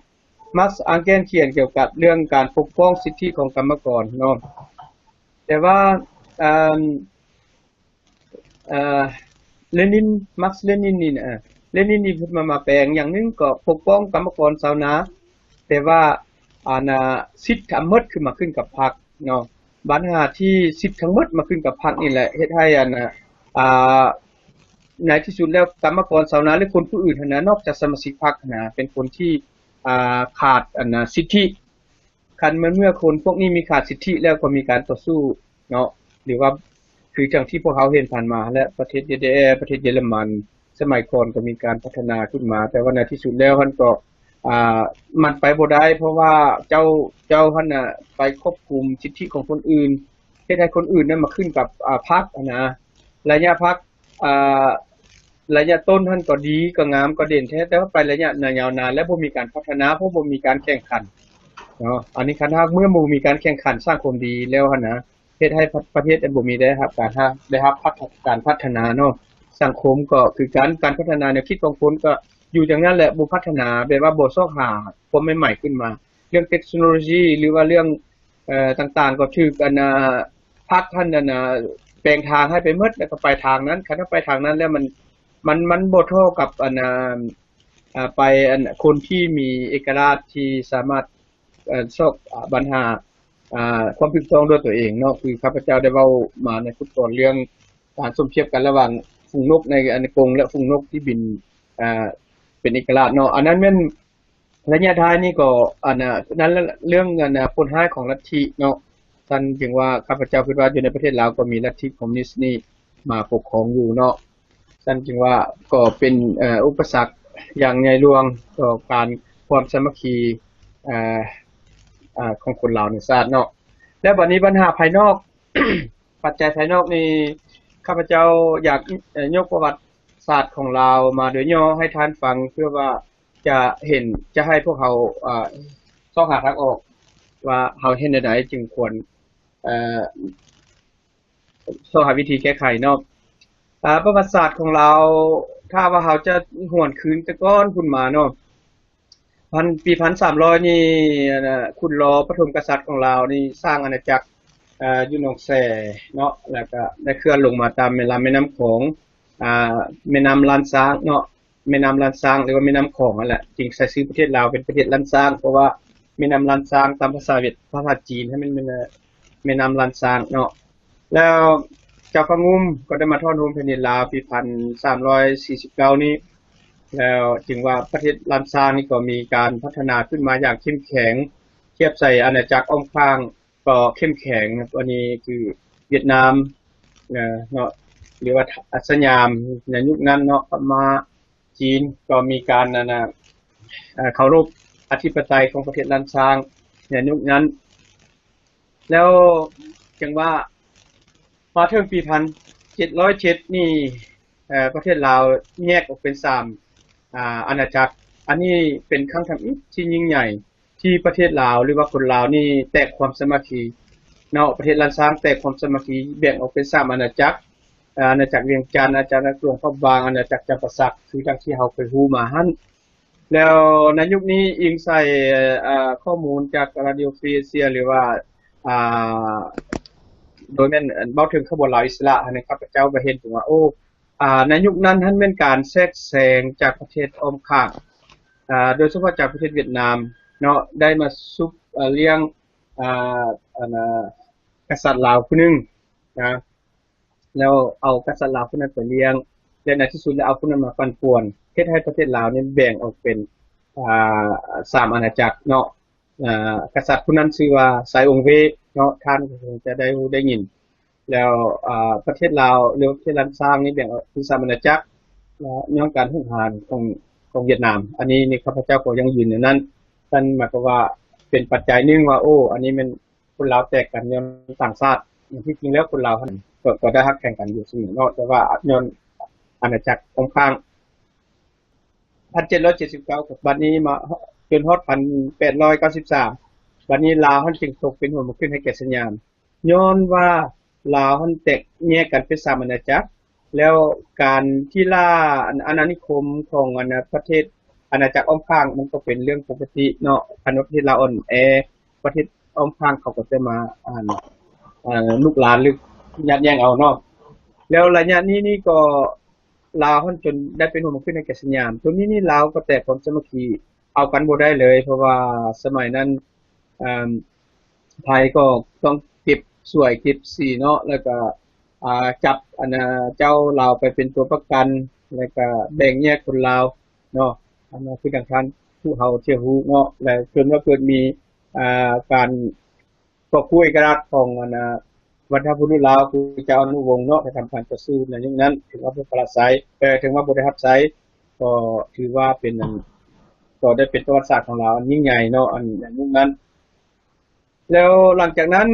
ມາກອັງແກນຂຽນກ່ຽວກັບເລື່ອງການປົກປ້ອງສິດທິຂອງກຳມະກອນເນາະ. ແຕ່ວ່າ ເອີ່ມ ເອີ່ ເລນິນ ມາກເລນິນນີ້ນະ ເລນິນນີ້ເພິ່ນມາ ມາແປງຢ່າງໜຶ່ງ ກໍປົກປ້ອງກຳມະກອນຊາວນາ ແຕ່ວ່າ ອັນນ່າ ສິດທັງໝົດຄືມາຂຶ້ນກັບພັກເນາະ. ບັນຫາທີ່ສິດທັງໝົດມາຂຶ້ນກັບພັກນີ້ແຫຼະ ເຮັດໃຫ້ ອັນນ່າ ອ່າ ໃນທີ່ສຸດແລ້ວກຳມະກອນຊາວນາ ຫຼືຄົນຜູ້ອື່ນຫັ້ນນະ ນອກຈາກສະມາຊິກພັກຫັ້ນນະ ເປັນຄົນທີ່ ອ່າ ຂາດ ອັນນ່າ ສິດທິ. ຄັນແມ່ນເມື່ອຄົນພວກນີ້ມີຂາດສິດທິແລ້ວກໍມີການຕໍ່ສູ້ເນາະ ຫຼືວ່າຄືຈັ່ງທີ່ພວກເຮົາເຫັນຜ່ານມາ ແລະ ປະເທດເຢແດ ປະເທດເຢຍລະມັນ ສະໄໝກ່ອນກໍມີການພັດທະນາຂຶ້ນມາ ແຕ່ວ່າໃນທີ່ສຸດແລ້ວຫັ້ນກໍ ອ່າ ມັນໄປບໍ່ໄດ້ ເພາະວ່າເຈົ້າ ເຈົ້າຫັ້ນນະໄປຄວບຄຸມສິດທິຂອງຄົນອື່ນ ເຮັດໃຫ້ຄົນອື່ນນັ້ນມາຂຶ້ນກັບ ອ່າ ພັກຫັ້ນນະ. ໄລຍະພັກ ອ່າ ໄລຍະຕົ້ນຫັ້ນກໍດີ ກໍງາມ ກໍເດັ່ນແທ້ ແຕ່ວ່າໄປໄລຍະຍາວນານແລ້ວບໍ່ມີການພັດທະນາ ເພາະບໍ່ມີການແຂ່ງຂັນເນາະ. ອັນນີ້ຄັນຫາກເມື່ອບໍ່ມີການແຂ່ງຂັນສ້າງຄວາມດີແລ້ວຫັ້ນນະ ເຮັດໃຫ້ປະ ປະເທດບໍ່ມີໄດ້ຮັບການ ໄດ້ຮັບພັດ ການພັດທະນາເນາະ. ສັງຄົມກໍຄືກັນ ການພັດທະນາແນວຄິດຂອງຄົນກໍຢູ່ຈັ່ງນັ້ນແຫຼະ ບໍ່ພັດທະນາ ແບບວ່າບໍ່ຊອກຫາຄວາມໃໝ່ໆຂຶ້ນມາ. ເລື່ອງເຕັກໂນໂລຊີ ຫຼືວ່າເລື່ອງ ເອີ່ ຕ່າງໆ ກໍຖືກ ອັນນ່າ ພັກຫັ້ນ ອັນນ່າ ແປງທາງໃຫ້ໄປໝົດ ແລ້ວກໍໄປທາງນັ້ນ ຄັນວ່າໄປທາງນັ້ນແລ້ວມັນ ມັນ ມັນບໍ່ທໍ່ກັບ ອັນນ່າ ອ່າ ໄປ ອັນ ຄົນທີ່ມີເອກະລາດທີ່ສາມາດ ເອີ່ ຊອກ ອາ ບັນຫາ ອ່າ ຄວາມຖືກຕ້ອງດ້ວຍຕົວເອງເນາະ. ຄືຂ້າພະເຈົ້າໄດ້ເວົ້າມາໃນພຸດກ່ອນ ເລື່ອງການສົມທຽບກັນລະຫວ່າງຝູງນົກໃນ ອັນ ກົງ ແລະ ຝູງນົກທີ່ບິນ ອ່າ ເປັນເອກະລາດເນາະ. ອັນນັ້ນແມ່ນ ໄລຍະທ້າຍນີ້ກໍ ອັນນ່າ ນັ້ນເລື່ອງ ອັນນ່າ ຜົນຮ້າຍຂອງລັດທິເນາະ. ຊັ້ນຈຶ່ງວ່າ ຂ້າພະເຈົ້າຄິດວ່າຢູ່ໃນປະເທດລາວກໍມີລັດທິຄອມມູນິດນີ້ມາປົກຄອງຢູ່ເນາະ. ຊັ້ນຈຶ່ງວ່າກໍເປັນ ເອີ່ ອຸປະສັກຢ່າງໃຫຍ່ຫຼວງຕໍ່ການ ຄວາມສາມັກຄີ ເອີ່ ເອີ່ ຂອງຄົນລາວໃນຊາດເນາະ. ແລ້ວບັດນີ້ບັນຫາພາຍນອກ ປັດໄຈພາຍນອກນີ້ ຂ້າພະເຈົ້າຢາກ ເອີ່ ຍົກປະຫວັດສາດຂອງລາວມາໂດຍຫຍໍ້ໃຫ້ທ່ານຟັງ ເພື່ອວ່າຈະເຫັນ ຈະໃຫ້ພວກເຮົາ ເອີ່ ຊອກຫາທາງອອກວ່າເຮົາເຮັດແນວໃດຈຶ່ງຄວນ ເອີ່ ຊອກຫາວິທີແກ້ໄຂເນາະ. ເອີ່ ປະຫວັດສາດຂອງລາວ ຖ້າວ່າເຮົາຈະຫວນຄືນແຕ່ກ່ອນພຸ້ນມາເນາະ ພັນ ປີພັນສາມຮ້ອຍນີ້ ອັນນ່າ ຂຸນລໍປະຖົມກະສັດຂອງລາວນີ້ສ້າງອານາຈັກ ເອີ່ ຢູ່ໜອງແສເນາະ ແລ້ວກະໄດ້ເຄື່ອນລົງມາຕາມແມ່ ລຳແມ່ນ້ຳຂອງ ອ່າ ແມ່ນ້ຳລ້ານຊ້າງເນາະ ແມ່ນ້ຳລ້ານຊ້າງ ຫຼືວ່າແມ່ນ້ຳຂອງຫັ້ນແຫຼະ ຈຶ່ງໃຊ້ຊື່ປະເທດລາວເປັນປະເທດລ້ານຊ້າງ ເພາະວ່າແມ່ນ້ຳລ້ານຊ້າງຕາມພາສາຫວຽດ ພາສາຈີນຫັ້ນແມ່ນ ແມ່ນ ແມ່ນ້ຳລ້ານຊ້າງເນາະ. ແລ້ວເຈົ້າພະງຸ່ມກໍໄດ້ມາຖອນໂຮມແຜ່ນດິນລາວປີພັນສາມຮ້ອຍສີ່ສິບເກົ້ານີ້ ແລ້ວຈຶ່ງວ່າປະເທດລ້ານຊ້າງນີ້ກໍມີການພັດທະນາຂຶ້ນມາຢ່າງເຂັ້ມແຂງ ທຽບໃສ່ອານາຈັກອ້ອມຂ້າງກໍເຂັ້ມແຂງ. ອັນນີ້ຄືຫວຽດນາມ ເອີ່ ເນາະ ຫຼືວ່າ ອາ ສະຫຍາມໃນຍຸກນັ້ນເນາະ ພະມ້າ ຈີນ ກໍມີການ ອັນນ່າ ເອີ່ ເຄົາລົບອະທິປະໄຕຂອງປະເທດລ້ານຊ້າງໃນຍຸກນັ້ນ. ແລ້ວຈັ່ງວ່າມາເຖິງປີພັນເຈັດຮ້ອຍເຈັດນີ້ ປະເທດລາວແຍກອອກເປັນສາມອາອານາຈັກ. ອັນນີ້ເປັນຄັ້ງທຳອິດທີ່ຍິ່ງໃຫຍ່ ທີ່ປະເທດລາວ ຫຼືວ່າຄົນລາວນີ້ແຕກຄວາມສາມັກຄີເນາະ. ປະເທດລ້ານຊ້າງແຕກຄວາມສາມັກຄີ ແບ່ງອອກເປັນສາມອານາຈັກ ອານາຈັກວຽງຈັນ, ອານາຈັກຫຼວງພະບາງ, ອານາຈັກຈຳປາສັກ ຄືດັ່ງທີ່ເຮົາເຄີຍຮູ້ມາຫັ້ນ. ແລ້ວໃນຍຸກນີ້ອີງໃສ່ ເອີ ຂໍ້ມູນຈາກ Radio Free Asia ຫຼືວ່າ ອາ ໂດຍແມ່ນເວົ້າເຖິງຂະບວນລາວອິດສະຫຼະຫັ້ນ ຂ້າພະເຈົ້າກໍເຫັນວ່າ ໂອ້ ອາ ໃນຍຸກນັ້ນຫັ້ນແມ່ນການແຊກແຊງຈາກປະເທດອ້ອມຂ້າງ ອາ ໂດຍສະເພາະຈາກປະເທດຫວຽດນາມເນາະ ໄດ້ມາຊຸບ ອາ ລ້ຽງ ອາ ອັນ ອາ ກະສັດລາວຜູ້ໜຶ່ງນະ ແລ້ວເອົາກະສັດລາວຜູ້ນັ້ນໄປລ້ຽງ ແລະ ໃນທີ່ສຸດແລ້ວເອົາຜູ້ນັ້ນມາປັ່ນປ່ວນ ເຮັດໃຫ້ປະເທດລາວນີ້ແບ່ງອອກເປັນ ອາ ສາມອານາຈັກເນາະ. ອາ ກະສັດຜູ້ນັ້ນຊື່ວ່າ ໄຊອົງເວເນາະ ທ່ານກໍຄົງຈະໄດ້ຮູ້ໄດ້ຍິນ. ແລ້ວ ອາ ປະເທດລາວ ຫຼື ປະເທດລ້ານຊ້າງນີ້ແບ່ງອອກເປັນສາມອານາຈັກ ແລະ ຍ້ອນການຮຸກຮານຂອງ ຂອງຫວຽດນາມ. ອັນນີ້ນີ້ຂ້າພະເຈົ້າກໍຍັງຢືນຢູ່ນັ້ນ. ນັ້ນໝາຍຄວາມວ່າເປັນປັດໄຈໜຶ່ງວ່າ ໂອ້ ອັນນີ້ແມ່ນ ຄົນລາວແຕກກັນຍ້ອນຕ່າງຊາດ. ທີ່ຈິງແລ້ວຄົນລາວຫັ້ນກໍ ກໍໄດ້ຮັກແພງກັນຢູ່ສະເໝີເນາະ ແຕ່ວ່າຍ້ອນອານາຈັກອ້ອມຂ້າງ. ພັນເຈັດຮ້ອຍເຈັດສິບເກົ້າ ບັດນີ້ມາຈົນຮອດພັນແປດຮ້ອຍເກົ້າສິບສາມ ບັດນີ້ລາວຫັ້ນຈຶ່ງຕົກເປັນຫົວເມືອງຂຶ້ນໃຫ້ແກ່ສະຫຍາມ ຍ້ອນວ່າລາວຫັ້ນແຕກແຍກກັນເປັນສາມອານາຈັກ ແລ້ວການທີ່ລ່າອານານິຄົມຂອງອັນນະປະເທດອານາຈັກອ້ອມຂ້າງ ມັນກໍເປັນເລື່ອງປົກກະຕິເນາະ. ຄັນວ່າປະເທດລາວອ່ອນແອ ປະເທດອ້ອມຂ້າງເຂົາກໍຈະມາ ອັນ ເອີ ລຸກລານ ຫຼື ຍາດແຍ່ງເອົາເນາະ. ແລ້ວໄລຍະນີ້ນີ້ກໍລາວຫັ້ນຈົນໄດ້ເປັນຫົວເມືອງຂຶ້ນໃຫ້ແກ່ສະຫຍາມ. ໂຕນີ້ນີ້ລາວກໍແຕກຄວາມສາມັກຄີ ເອົາກັນບໍ່ໄດ້ເລີຍ ເພາະວ່າສະໄໝນັ້ນ ອາ ໄທກໍຕ້ອງເກັບສວຍເກັບສີເນາະ ແລ້ວກໍ ອາ ຈັບອັນນະເຈົ້າລາວໄປເປັນຕົວປະກັນ ແລ້ວກໍແບ່ງແຍກຄົນລາວເນາະ. ອັນນັ້ນຄືດັ່ງທ່ານຜູ້ເຮົາຈະຮູ້ເນາະ ແລະ ຈົນວ່າເກີດມີ ອາ ການກອບກູ້ເອກະລາດຂອງອັນນະບັນພະບຸລຸດລາວ ຄືເຈົ້າອະນຸວົງເນາະ ໄດ້ທຳການຕໍ່ສູ້ໃນຍຸກນັ້ນ ເຖິງວ່າບໍ່ປະລາໄຊ ເອີ ເຖິງວ່າບໍ່ໄດ້ຮັບໄຊ ກໍຖືວ່າເປັນ ກໍໄດ້ເປັນປະຫວັດສາດຂອງລາວອັນຍິ່ງໃຫຍ່ເນາະ ອັນໃນຍຸກນັ້ນ. ແລ້ວຫຼັງຈາກນັ້ນ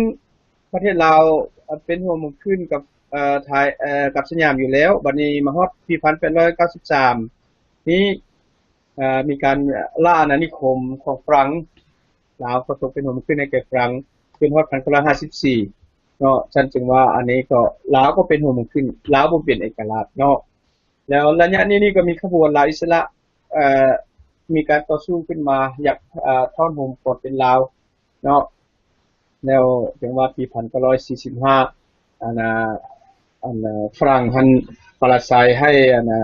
ປະເທດລາວ ອາ ເປັນຫົວເມືອງຂຶ້ນກັບ ເອີ ໄທ ເອີ ກັບສະຫຍາມຢູ່ແລ້ວ. ບັດນີ້ມາຮອດປີພັນແປດຮ້ອຍເກົ້າສິບສາມນີ້ ເອີ ມີການລ່າອານານິຄົມຂອງຝຣັ່ງ ລາວກໍຕົກເປັນຫົວເມືອງຂຶ້ນໃຫ້ແກ່ຝຣັ່ງ ຈົນຮອດພັນເກົ້າຮ້ອຍຫ້າສິບສີ່ເນາະ. ຊັ້ນຈຶ່ງວ່າອັນນີ້ກໍ ລາວກໍເປັນຫົວເມືອງຂຶ້ນ ລາວບໍ່ເປັນເອກະລາດເນາະ. ແລ້ວໄລຍະນີ້ນີ້ກໍມີຂະບວນລາວອິດສະຫຼະ ເອີ ມີການຕໍ່ສູ້ຂຶ້ນມາ ຢາກ ເອີ ທ້ອນໂຮມຄວາມເປັນລາວເນາະ. ແລ້ວຈັ່ງວ່າປີພັນເກົ້າຮ້ອຍສີ່ສິບຫ້າ ອັນນະ ອັນນະຝຣັ່ງຫັ້ນປະລາໄຊໃຫ້ອັນນະ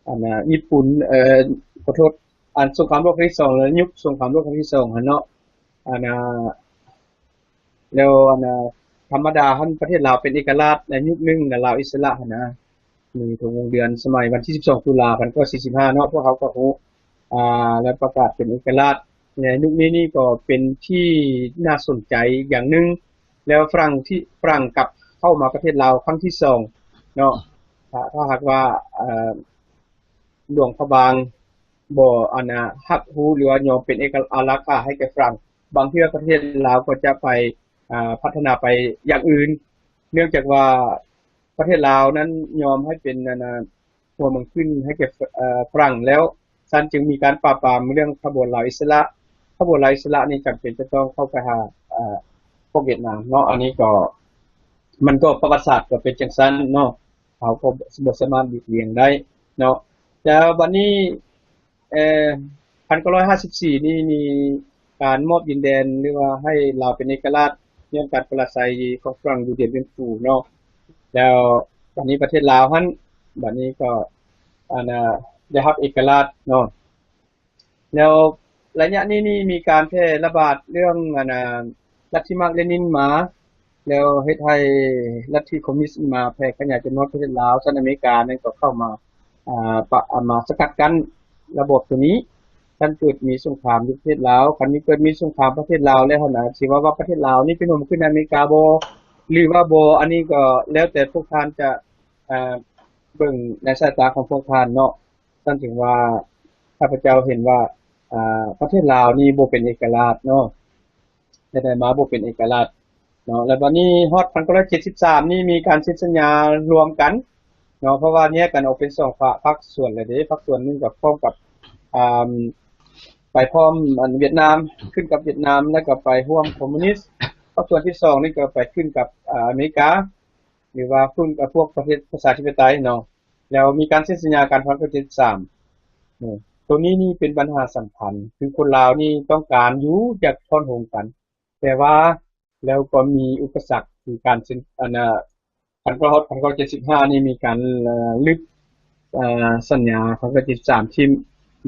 ອັນນະຍີ່ປຸ່ນ ເອີ ຂໍໂທດ ອັນສົງຄາມໂລກຄັ້ງທີສອງ ແລະ ຍຸກສົງຄາມໂລກຄັ້ງທີສອງຫັ້ນເນາະ ອັນນະ ແລ້ວອັນນະ ທຳມະດາຫັ້ນປະເທດລາວເປັນເອກະລາດໃນຍຸກໜຶ່ງນະ ລາວອິດສະຫຼະຫັ້ນນະ ມີທຸກວົງເດືອນສະໄໝວັນທີສິບສອງ ຕຸລາ ພັນເກົ້າຮ້ອຍສີ່ສິບຫ້າເນາະ ພວກເຮົາກໍຮູ້ ອາ ແລະ ປະກາດເປັນເອກະລາດ. ໃນຍຸກນີ້ນີ້ກໍເປັນທີ່ໜ້າສົນໃຈອີກຢ່າງໜຶ່ງ ແລ້ວຝຣັ່ງທີ່ ຝຣັ່ງກັບເຂົ້າມາປະເທດລາວຄັ້ງທີສອງເນາະ. ຖ້າ ຖ້າຫາກວ່າ ອາ ຫຼວງພະບາງບໍ່ ອັນນະ ຮັບຮູ້ ຫຼືວ່າຍອມເປັນເອກະ ອາ ອາລັກຂາໃຫ້ແກ່ຝຣັ່ງ ບາງເທື່ອປະເທດລາວກໍຈະໄປ ອາ ພັດທະນາໄປຢ່າງອື່ນ ເນື່ອງຈາກວ່າປະເທດລາວນັ້ນຍອມໃຫ້ເປັນ ອັນນະ ຫົວເມືອງຂຶ້ນໃຫ້ແກ່ ເອີ ຝຣັ່ງແລ້ວ ຊັ້ນຈຶ່ງມີການປາບປາມເລື່ອງຂະບວນລາວອິດສະຫຼະ. ຂະບວນລາວອິດສະຫຼະນີ້ຈຳເປັນຈະຕ້ອງເຂົ້າໄປຫາ ເອີ ພວກຫວຽດນາມເນາະ. ອັນນີ້ກໍ ມັນກໍປະຫວັດສາດກໍເປັນຈັ່ງຊັ້ນເນາະ ເຮົາກໍບໍ່ສາມາດຫຼີກລ່ຽງໄດ້ເນາະ. ແລ້ວບັດນີ້ ເອີ ພັນເກົ້າຮ້ອຍຫ້າສິບສີ່ນີ້ມີການມອບດິນແດນ ຫຼືວ່າໃຫ້ລາວເປັນເອກະລາດ ຍ້ອນການປະລາໄຊຂອງຝຣັ່ງຢູ່ດຽນບຽນຟູເນາະ. ແລ້ວບັດນີ້ປະເທດລາວຫັ້ນ ບັດນີ້ກໍ ອັນນະ ໄດ້ຮັບເອກະລາດເນາະ. ແລ້ວໄລຍະນີ້ນີ້ມີການແຜ່ລະບາດເລື່ອງ ອັນນະ ລັດທິມາກເລນິນມາ ແລ້ວເຮັດໃຫ້ລັດທິຄອມມິວນິດມາແຜ່ຂະຫຍາຍຈົນຮອດປະເທດລາວ. ສະຫະລັດອາເມລິການັ້ນກໍເຂົ້າມາ ອາ ປະ ອາ ມາສະກັດກັ້ນລະບອບໂຕນີ້ ຄັນເກີດມີສົງຄາມຢູ່ປະເທດລາວ. ຄັນມີ ເກີດມີສົງຄາມປະເທດລາວແລ້ວຫັ້ນນະ ຊິເວົ້າວ່າປະເທດລາວນີ້ເປັນຫົວເມືອງຂຶ້ນໃນອາເມລິກາບໍ່ ຫຼືວ່າບໍ່ ອັນນີ້ກໍແລ້ວແຕ່ພວກທ່ານຈະ ອາ ເບິ່ງໃນສາຍຕາຂອງພວກທ່ານເນາະ. ຊັ້ນເຖິງວ່າຂ້າພະເຈົ້າເຫັນວ່າ ອາ ປະເທດລາວນີ້ບໍ່ເປັນເອກະລາດເນາະ ແຕ່ໃດມາບໍ່ເປັນເອກະລາດເນາະ. ແລ້ວບັດນີ້ຮອດພັນເກົ້າຮ້ອຍເຈັດສິບສາມນີ້ມີການເຊັນສັນຍາລວມກັນ ເນາະ ເພາະວ່າແຍກກັນອອກເປັນສອງພາກ ພາກສ່ວນແລ້ວເດ້. ພາກສ່ວນໜຶ່ງກໍພ້ອມກັບ ອ່າ ໄປພ້ອມອັນຫວຽດນາມ ຂຶ້ນກັບຫວຽດນາມ ແລ້ວກໍໄປຮ່ວມຄອມມູນິດ. ພາກສ່ວນທີສອງນີ້ກໍໄປຂຶ້ນກັບ ອ່າ ອາເມລິກາ ຫຼືວ່າຂຶ້ນກັບພວກປະເທດປະຊາທິປະໄຕເນາະ ແລ້ວມີການເຊັນສັນຍາກັນພັນເກົ້າຮ້ອຍເຈັດສິບສາມ. ໂຕນີ້ນີ້ເປັນບັນຫາສຳຄັນ ຄືຄົນລາວນີ້ຕ້ອງການຢູ່ ຢາກທ້ອນໂຮງກັນ ແຕ່ວ່າແລ້ວກໍມີອຸປະສັກ ຄືການເຊັນ ອັນນະ ພັນເກົ້າຮ້ອຍ ພັນເກົ້າຮ້ອຍເຈັດສິບຫ້ານີ້ມີການ ເອີ ລຶບ ເອີ ສັນຍາພັນເກົ້າຮ້ອຍເຈັດສິບສາມຖິ້ມ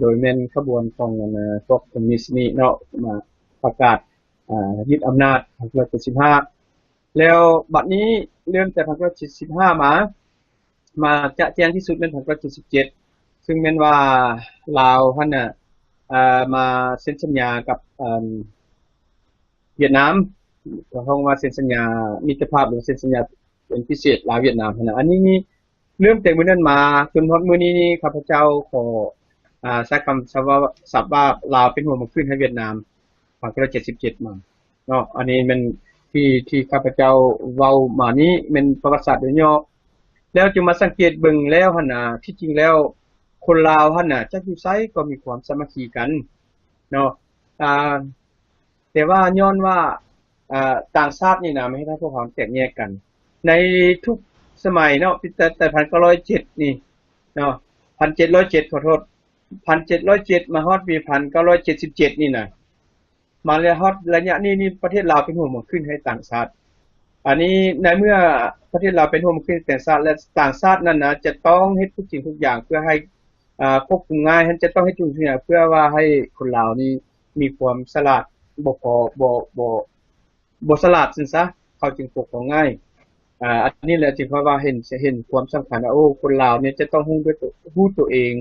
ໂດຍແມ່ນຂະບວນຂອງ ອັນນະ ພວກຄອມມູນິດນີ້ເນາະ ມາປະກາດ ເອີ ຍຶດອຳນາດພັນເກົ້າຮ້ອຍເຈັດສິບຫ້າ. ແລ້ວບັດນີ້ເລີ່ມແຕ່ພັນເກົ້າຮ້ອຍເຈັດສິບຫ້າມາ ມາຈະແຈ້ງທີ່ສຸດແມ່ນພັນເກົ້າຮ້ອຍເຈັດສິບເຈັດ ຊຶ່ງແມ່ນວ່າລາວຫັ້ນນະ ເອີ ມາເຊັນສັນຍາກັບ ເອີ ຫວຽດນາມ ກໍຮ້ອງວ່າເຊັນສັນຍາມິດຕະພາບ ຫຼືເຊັນສັນຍາເປັນພິເສດລາວຫວຽດນາມຫັ້ນນະ. ອັນນີ້ເລີ່ມແຕ່ມື້ນັ້ນມາຈົນຮອດມື້ນີ້ນີ້ ຂ້າພະເຈົ້າຂໍ ອາ ໃຊ້ຄຳສັບວ່າ ສັບວ່າລາວເປັນຫົວໝາກຂຶ້ນໃຫ້ຫວຽດນາມ ພັນເກົ້າຮ້ອຍເຈັດສິບເຈັດມາເນາະ. ອັນນີ້ແມ່ນທີ່ ທີ່ຂ້າພະເຈົ້າເວົ້າມານີ້ແມ່ນປະຫວັດສາດໂດຍຫຍໍ້ ແລ້ວຈຶ່ງມາສັງເກດເບິ່ງແລ້ວຫັ້ນນະ ທີ່ຈິງແລ້ວຄົນລາວຫັ້ນນະ ຈັກຢູ່ໃສກໍມີຄວາມສາມັກຄີກັນເນາະ. ອາ ແຕ່ວ່າຍ້ອນວ່າ ອາ ຕ່າງຊາດນີ້ນະ ມາເຮັດໃຫ້ພວກເຮົາແຕກແຍກກັນ ໃນທຸກສະໄໝເນາະ ແຕ່ ແຕ່ພັນເກົ້າຮ້ອຍເຈັດນີ້ເນາະ ພັນເຈັດຮ້ອຍເຈັດ ຂໍໂທດ ພັນເຈັດຮ້ອຍເຈັດ ມາຮອດປີພັນເກົ້າຮ້ອຍເຈັດສິບເຈັດນີ້ນະ ມາແລ້ວຮອດໄລຍະນີ້ນີ້ ປະເທດລາວເປັນຫົວໝາກຂຶ້ນໃຫ້ຕ່າງຊາດ. ອັນນີ້ໃນເມື່ອປະເທດລາວເປັນຫົວໝາກຂຶ້ນໃຫ້ຕ່າງຊາດ ແລະ ຕ່າງຊາດນັ້ນນະ ຈະຕ້ອງເຮັດທຸກສິ່ງທຸກຢ່າງເພື່ອໃຫ້ ອາ ຄວບຄຸມງ່າຍ ຈະຕ້ອງເຮັດທຸກສິ່ງທຸກຢ່າງເພື່ອວ່າໃຫ້ຄົນລາວນີ້ມີຄວາມສະຫຼາດ ບໍ່ພໍ ບໍ່ ບໍ່ ບໍ່ສະຫຼາດຊັ້ນຊະ ເຂົາຈຶ່ງປົກປ້ອງງ່າຍ. ອາ ອັນນີ້ແຫຼະຈຶ່ງຂ້ອຍວ່າເຫັນ ເຫັນຄວາມສຳຄັນວ່າ ໂອ້ ຄົນລາວນີ້ຈະຕ້ອງຮູ້ດ້ວຍໂຕ ຮູ້ໂຕເອງ.